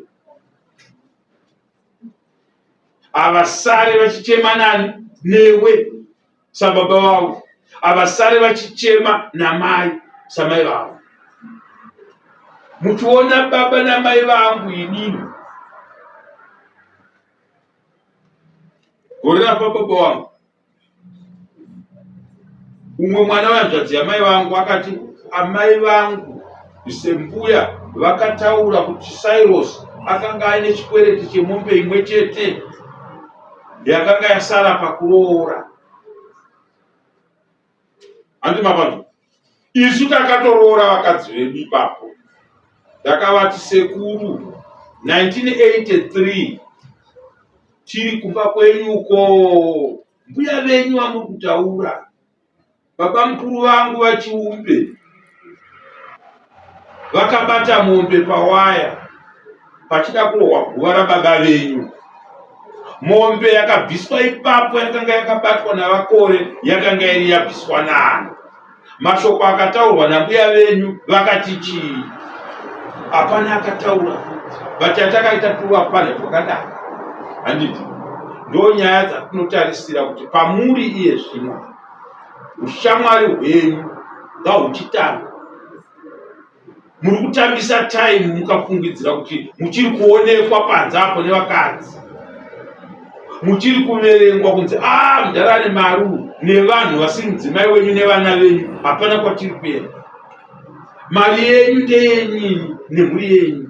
havasare vachichema nani newe sababa vavo havasare vachichema namai samai vavo muchiona baba namai vangu inini gore rafa baba vangu umwe mwana wehanzvadzi yamai vangu akati amai vangu sembuya vakataura kuti Cyrus akanga aine chikwereti chemombe imwe chete yakanga yasara pakuroora handi mapanzwa isu takatoroora vakadzi vedu ipapo ndakavati sekuru 1983 tiri kumba kwenyu uko mbuya venyu vamuri kutaura Baba mukuru vangu vaChiumbe vakabata mombe pawaya pachida kurohwa guva rababa venyu. Mombe yakabviswa ipapo yakanga yakabatwa navakore yakanga iri yabviswa nani. Mashoko akataurwa nambuya venyu vakati chii? Hapana akataura but chatakaita tuva pane twakadaro handiti ndo nyaya dzatinotarisira kuti pamuri iye zvino ushamwari hwenyu ngahuchitanga muri kutambisa time mukafungidzira kuti muchiri kuonekwa panze apo nevakadzi muchiri kuverengwa kunzi a ah, mudhara ane mari nevanhu vasiri mudzimai wenyu nevana venyu hapana kwatiri kuenda. Mari yenyu ndeyenyu nemhuri yenyu.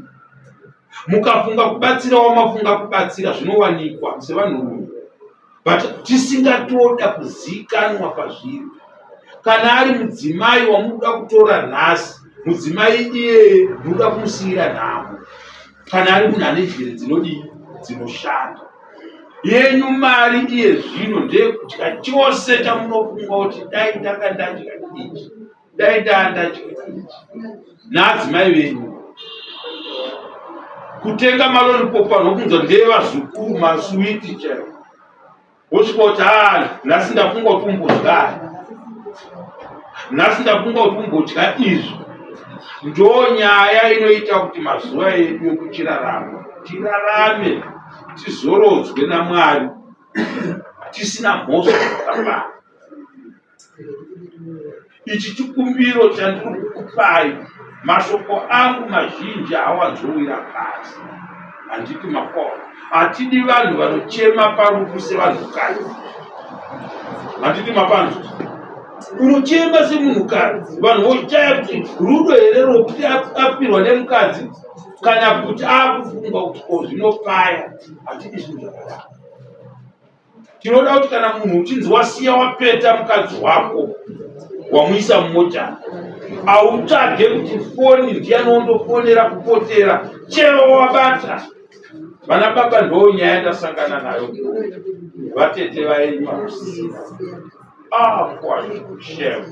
Mukafunga kubatsira wamafunga kubatsira zvinowanikwa sevanhurume. But tisingatoda kuzikanwa pazviri. Kana ari mudzimai wamunoda kutora nhasi, mudzimai iyeye munoda kumusiira nhamo. Kana ari munhu ane njere dzinodii dzinoshanda. Yenyu mari iye zvino ndeyekudya chose chamunofunga kuti dai ndanga ndadya ichi, dai ndaa ndadya ichi naadzimai venyu. Kutenga malolipop anokunzwa ndeyevazukuru masuwiti chaiwo. Wosvika kuti haa nhasi ndafunga kuti umbodya, nhasi ndafunga kuti umbodya izvi. Ndo nyaya inoita kuti mazuva edu ekuchirarama tirarame tizorodzwe naMwari tisina mhosva yakapara. Ichi chikumbiro chandiri kukupai, mashoko angu mazhinji haawanzowira pasi. Handiti makona, hatidi vanhu vanochema parufu sevanhukadzi. Handiti mapanzwa, unochema semunhukadzi, vanhu vochaya kuti rudo here rwokuti afirwa nemukadzi kana kuti akufunga kuti ko zvinopaya. Hatidi zvinhu zvakadaro. Tinoda kuti kana munhu uchinzi wasiya wapeta mukadzi wako wamuisa mumota, autsvage kuti foni ndiyani wondofonera kupotera chero wabata. Vana baba ndo nyaya ndasangana nayo, vatete vaenyu vakusina. Ah, shame.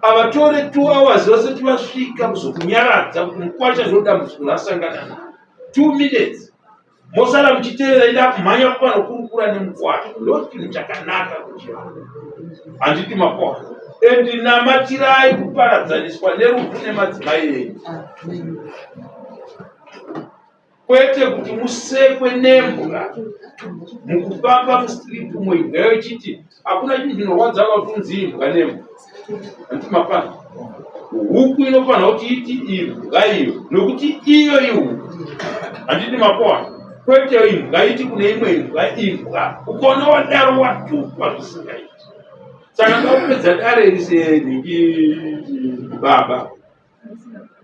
Avatore 2 hours vasati vasvika kuzokunyaradza kuti mukwasha ndo dambudziko rasangana naro. 2 minutes mosara muchitevera enda kumhanya panokurukura nemukwasha ndo chinhu chakanaka kuchivanhu handiti makwasha and namatirai kuparadzaniswa nerufu nemadzimai enyu kwete kuti musekwe nembwa mukufamba mustreet umo imbwa yochiti Hakuna chinhu chinorwadza kuti unzi imbwa nembwa. Handiti mapano. Huku inofanira kuti iti imbwa iyo nokuti iyo ihuku. Handiti mapona. Kwete imbwa iti kune imwe imbwa imbwa. Ukaona wadaro watukwa zvisingaiti. Saka ndakupedza dare iri senhingi baba.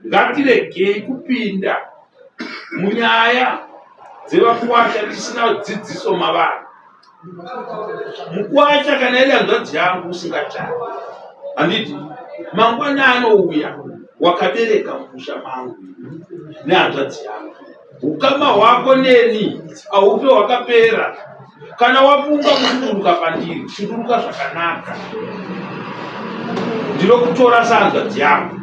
Ngatiregei kupinda munyaya dzevakwasha tisina dzidziso mavari. Mukwasha kana iri hanzvadzi yangu usingachadi, handiti mangwana anouya wakabereka mumusha mangu nehanzvadzi yangu. Ukama hwako neni haufe hwakapera. Kana wafunga kusuduruka pandiri, suduruka zvakanaka. Ndinokutora sehanzvadzi yangu.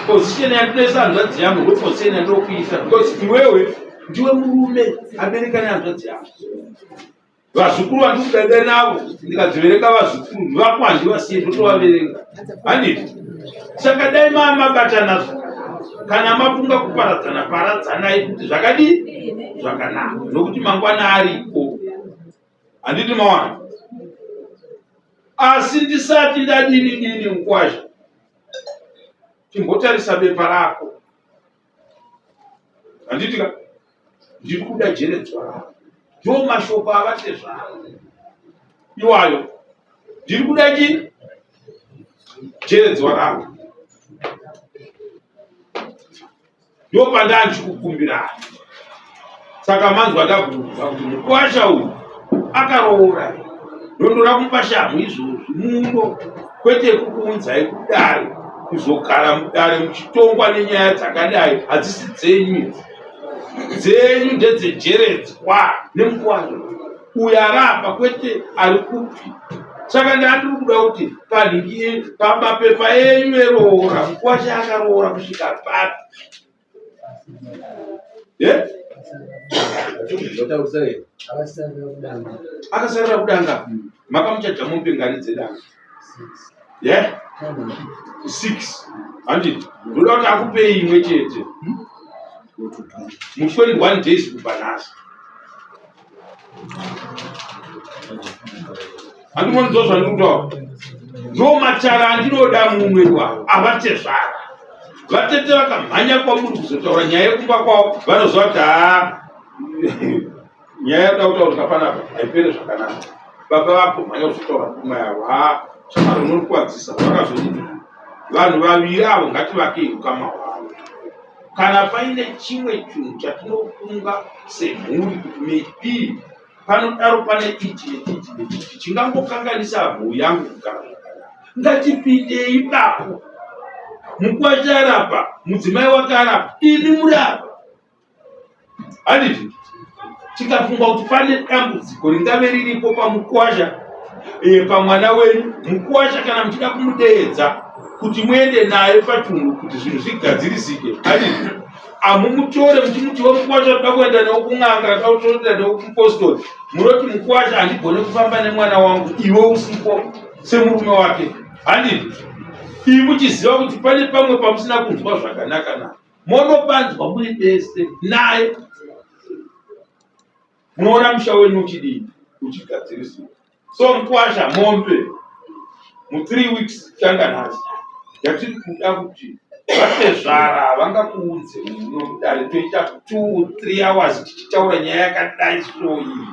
Position yandinoisa hanzvadzi yangu ndo position yandinokuisa because iwewe ndiwe murume abereka nehanzvadzi yangu. Vazukuru vandikudada navo ndikadziverenga vazukuru vako handivasiye ndotovaverenga handiti saka dai mamabatana kana mafunga kuparadzana paradzanai kuti zvakadii zvakanaka nokuti mangwana ariko handiti mawana asi ndisati ndadini dini mukwasha chimbotarisa bepa rako handiti ka ndiri kuda jeredzwa rako ndo mashoko avatezvara iwayo ndiri kuda chii jeredzwa rako ndo pandaa ndichikukumbirai saka manzwa ndabvunza kuti mukwasha uyu akaroora ndondoda kumupa shamhu izvozvi muno kwete kukuunzai kudare kuzogara mudare muchitongwa nenyaya dzakadai hadzisi dzenyu idzi dzenyu ndedzejeredzwa nemukwasha uyo ari apa kwete ari kupi saka ndandiri kuda kuti panhingi pamapepa enyu eroora mukwasha akaroora kusvika papi akasarira kudanga makamuchaja mombe ngani dzedanga ye six handiti ndoda kuti akupei imwe chete mu 21 days kubva nhasi Handimonzwa zvandiri kutaura. Ndo matara andinoda mumwe iwayo avatezvara. Vatete vakamhanya kwamuri kuzotaura nyaya yekumba kwavo vanoziva kuti haa nyaya yakuda kutaurika panapa haipere zvakanaka. Baba vakumhanya kuzotaura pfuma yavo haa shamwari unokwadzisa vakazodini? Vanhu vaviri avo ngativakei ukama hwavo. Kana paine chimwe chinhu chatinofunga semhuri kuti maybe panodaro pane ichi nechichi nechichi chingangokanganisa mhuri yangu kugara zvakanaka, ngatipindei ipapo. Mukwasha arapa, mudzimai wake arapa, imi muri apa. Handiti tikafunga kuti pane dambudziko ringave riripo pamukwasha e, pamwana wenyu mukwasha kana muchida kumudeedza kuti muende naye pachunhu kuti zvinhu zvigadzirisike handiti amumutore muchimuti wemukwasha toda kuenda newo kun'anga toda kuenda newo kumupostori munoti mukwasha handigone kufamba nemwana wangu iwe usipo semurume wake handiti ii muchiziva kuti pane pamwe pamusina kunzwa zvakanaka na monopanzwa muri bese naye munoona musha wenyu uchidii uchigadziriswa so mukwasha mombe mu3 weeks tanga nhasi yatiri kuda kuti vatezvara havangakuudze muno mudare toita 2 3 hours tichitaura nyaya yakadai so iyi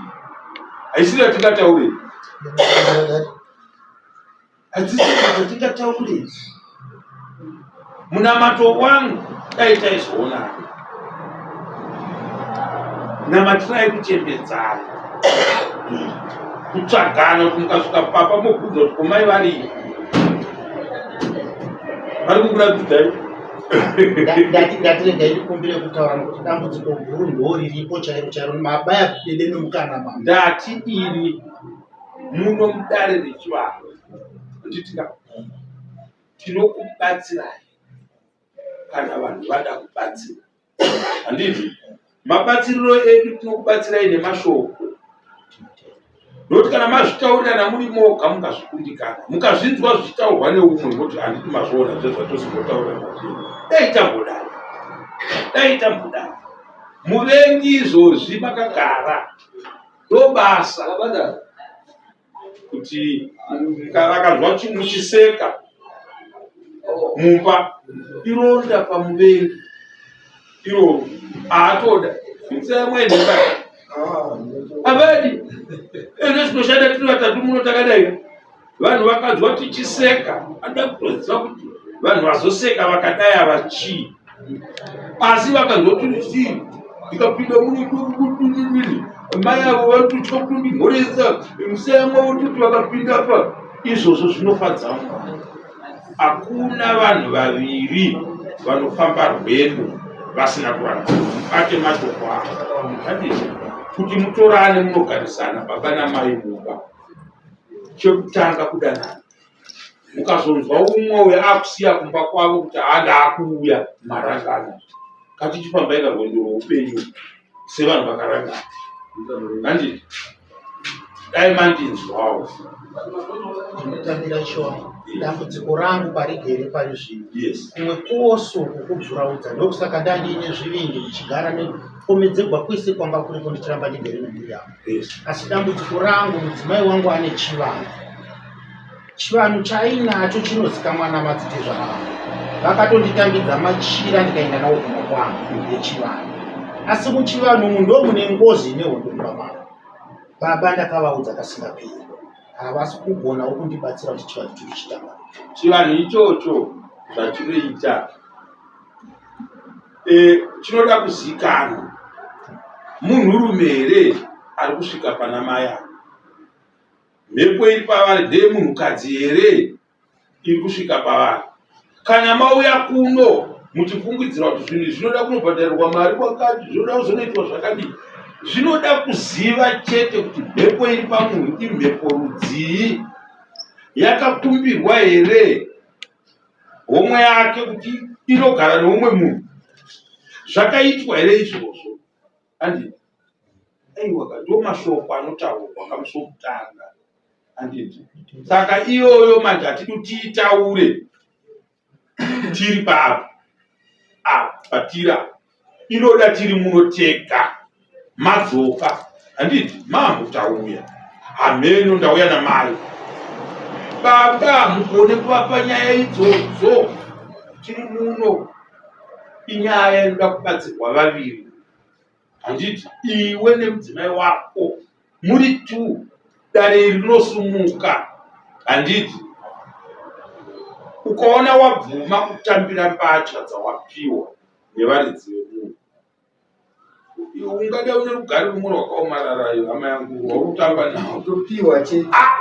haisiri yatingataure Hadzisi dzatingataure idzi. Munamato wangu dai taizoonana. Namatirai kuchembedzana. Kutsvagana kuti mukasvika papa mobvunza kuti komai varii. Vari kukuratidzai. Ndati regai ndikumbire kutaura nokuti dambudziko guru ndoriripo chairo chairo mabaya dede nomukana mama. Ndati ini muno mudare rechivanhu handitika tinokubatsirai kana vanhu vada kubatsira handiti mabatsiriro edu tinokubatsirai nemashoko nokuti kana mazvitaurirana muri moga mukazvikundikana mukazvinzwa zvichitaurwa neumwe moti handiti mazviona zve zvatozimbotaurana zve dai tambodai dai tambodai muvengi izvozvi makagara ndobasa kuti vakanzwa muchiseka mumba ironda pamuvengi iroro haatoda musaamwene avadi ene tinoshanda tiri vatatu muno takadai Vanhu vakanzwa tichiseka, anoda kutoziva kuti vanhu vazoseka vakadai ava chii. Asi vakanzwa tiri chii, ndikapinda muno mai avo vanototya kutondimhoresa, museyamwa vototi vakapinda apa. Izvozvo zvinofadza Mwari. Hakuna vanhu vaviri vanofamba rwendo vasina kuramba. Mubate mashoko avo. Handizvo kuti mutorane munogarisana baba namai mumba. Chekutanga kudanana mukazonzwa umwe uyo akusiya kumba kwavo kuti haa ndaakuuya marangana katichifambai karwendo rweupenyu sevanhu vakarangana handiti dai mandinzwawo ndinotambira chiwangu dambudziko rangu parigere pari zvino kumwe kwose uku kubvuraudza ndokusaka ndandiine zvivindi ndichigara kupomedzegwa kwese kwanga kuripo ndichiramba ndigere nemhuri yangu asi dambudziko rangu mudzimai wangu ane chivanhu chivanhu chaainacho chinozikamwa namadzitezvara vangu vakatonditambidza machira ndikaenda nawo kumba kwangu echivanhu asi muchivanhu umu ndo mune ngozi ine hondo mumba mangu baba ndakavaudza kasingaperi havasi kugonawo kundibatsira kuti chivanhu chiri chitanga chivanhu ichocho zvachinoita e, chinoda kuzikanwa munhurume here ari kusvika pana mai ava mhepo iri pavari ndeyemunhukadzi here iri kusvika pavari kana mauya kuno muchifungidzira kuti zvinhu izvi zvinoda kunobhadharirwa mari kwakati zvinoda kuzonoitwa zvakadii zvinoda kuziva chete kuti mhepo iri pamunhu imhepo rudzii yakakumbirwa here homwe yake kuti inogara neumwe munhu zvakaitwa here izvozvo anditi aiwa ka ndo mashoko anotaurwa kamusi wokutanga anditi saka iyoyo manje hatidi kuti tiitaure tiri papo apa patiri apa inoda tiri muno tega madzoka handiti mambo tauya hameno ndauya namai baba mugone kuvapa nyaya idzodzo tiri muno inyaya inoda kubatsirwa vaviri handiti iwe nemudzimai wako muri two dare iri rinosumuka handiti Ukaona wabvuma kutambira mbatya dzawapiwa nevaridzi vemunhu, ungada une rugare rumwe rwakaomarara iyo hama yangu rwauri kutamba nawo. Kutopiwa chete. Ah,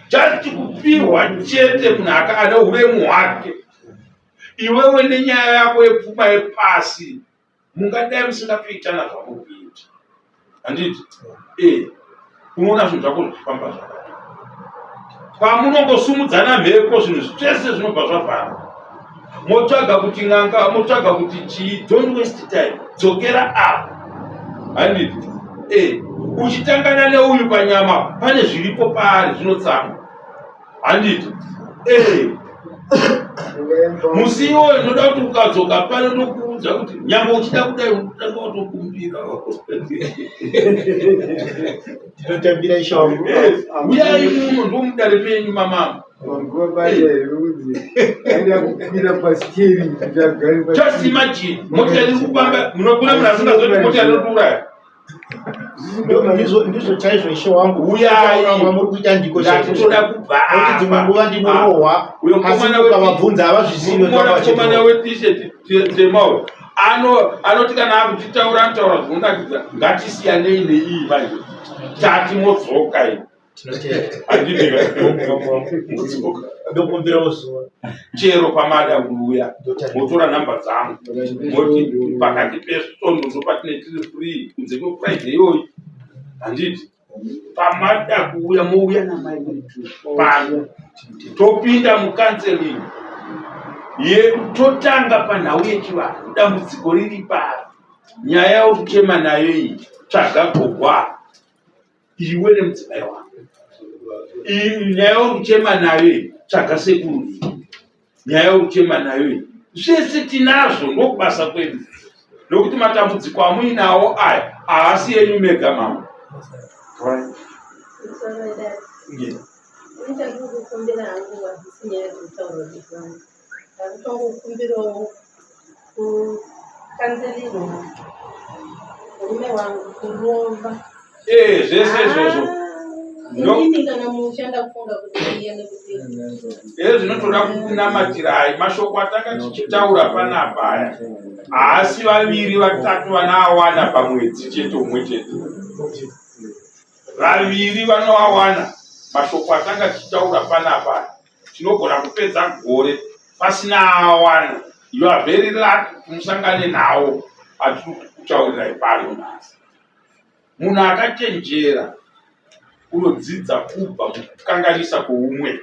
just kupiwa chete munhu aka ane uremu hwake. Iwewe nenyaya yako yepfuma yepasi mungadai musingatoitana zvamuri kuita handiti e unoona zvinhu zvako zvichifamba zvakati pamunongosumudzana mhepo zvinhu zvese zvinobva zvavhara motsvaga kuti n'anga motsvaga kuti chii don't waste time dzokera apo handiti e uchitangana neuyu panyama pane zviripo paari zvinotsamwa handiti eh. Musi iwoyo ndoda kuti ukadzoka pano ndokuudza kuti nyangwe uchida kudai unotanga watokumbira. Ndinotambira ishe wangu. Eh, uyai muno ndomudare menyu mamama. Just imagine mota iri kupamba munokuna munhu asingazoti mota inotouraya. Ndizvo chaizvo ishe wangu. Uyai. Kwamuri kuita ndiko chaizvo. Ndatoda kubva Nokuti dzimwe apa. nguva ndinorohwa Uyo asi mukomana we- ukavabvunza havazvizivi Mukomana mukomana we-t-shirt tema uyo ano anoti kana akutitaura anotaura zvinonakidza ngatisiyanei neiyi manje tati modzoka iyi handidika modzoka Ndokumbirawo zuva. Chero pamada kuuya motora nhamba dzangu moti pakati pesvondo ndopatine tiri free kunze kwefriday iyoyi handiti pamada kuuya mouya namai wedu pano topinda mucounseling yedu totanga panhau yechivanhu dambudziko riri pari nyaya yauri kuchema nayo iyi tsvaga gogwa iwe nemudzimai wako nyaya yauri kuchema nayo iyi tsvaga sekuru iyi nyaya yauri kuchema nayo iyi zvese tinazvo ndokubasa kwedu nokuti matambudziko amuinawo aya haasi enyu mega mama. Ndikukumbira hangu hadzisi nyaya dzekutaura kuti vanhu ndakutongokumbirawo kukanzelirwa murume wangu kurova. Eh, zvese izvozvo. Ah, inini kana musha ndakufunga kuti iye nekuti Eh, zvinotoda kukunamatirai mashoko atanga tichitaura panapa aya haasi vaviri vatatu vanaawana pamwedzi chete umwe chete vaviri vanoawana mashoko atanga tichitaura panapa aya tinogona kupedza gore pasina awana. You are very lucky kuti musangane nawo atiri kutaurirai pano nhasi. Munhu akachenjera unodzidza kubva mukukanganisa kwoumwe.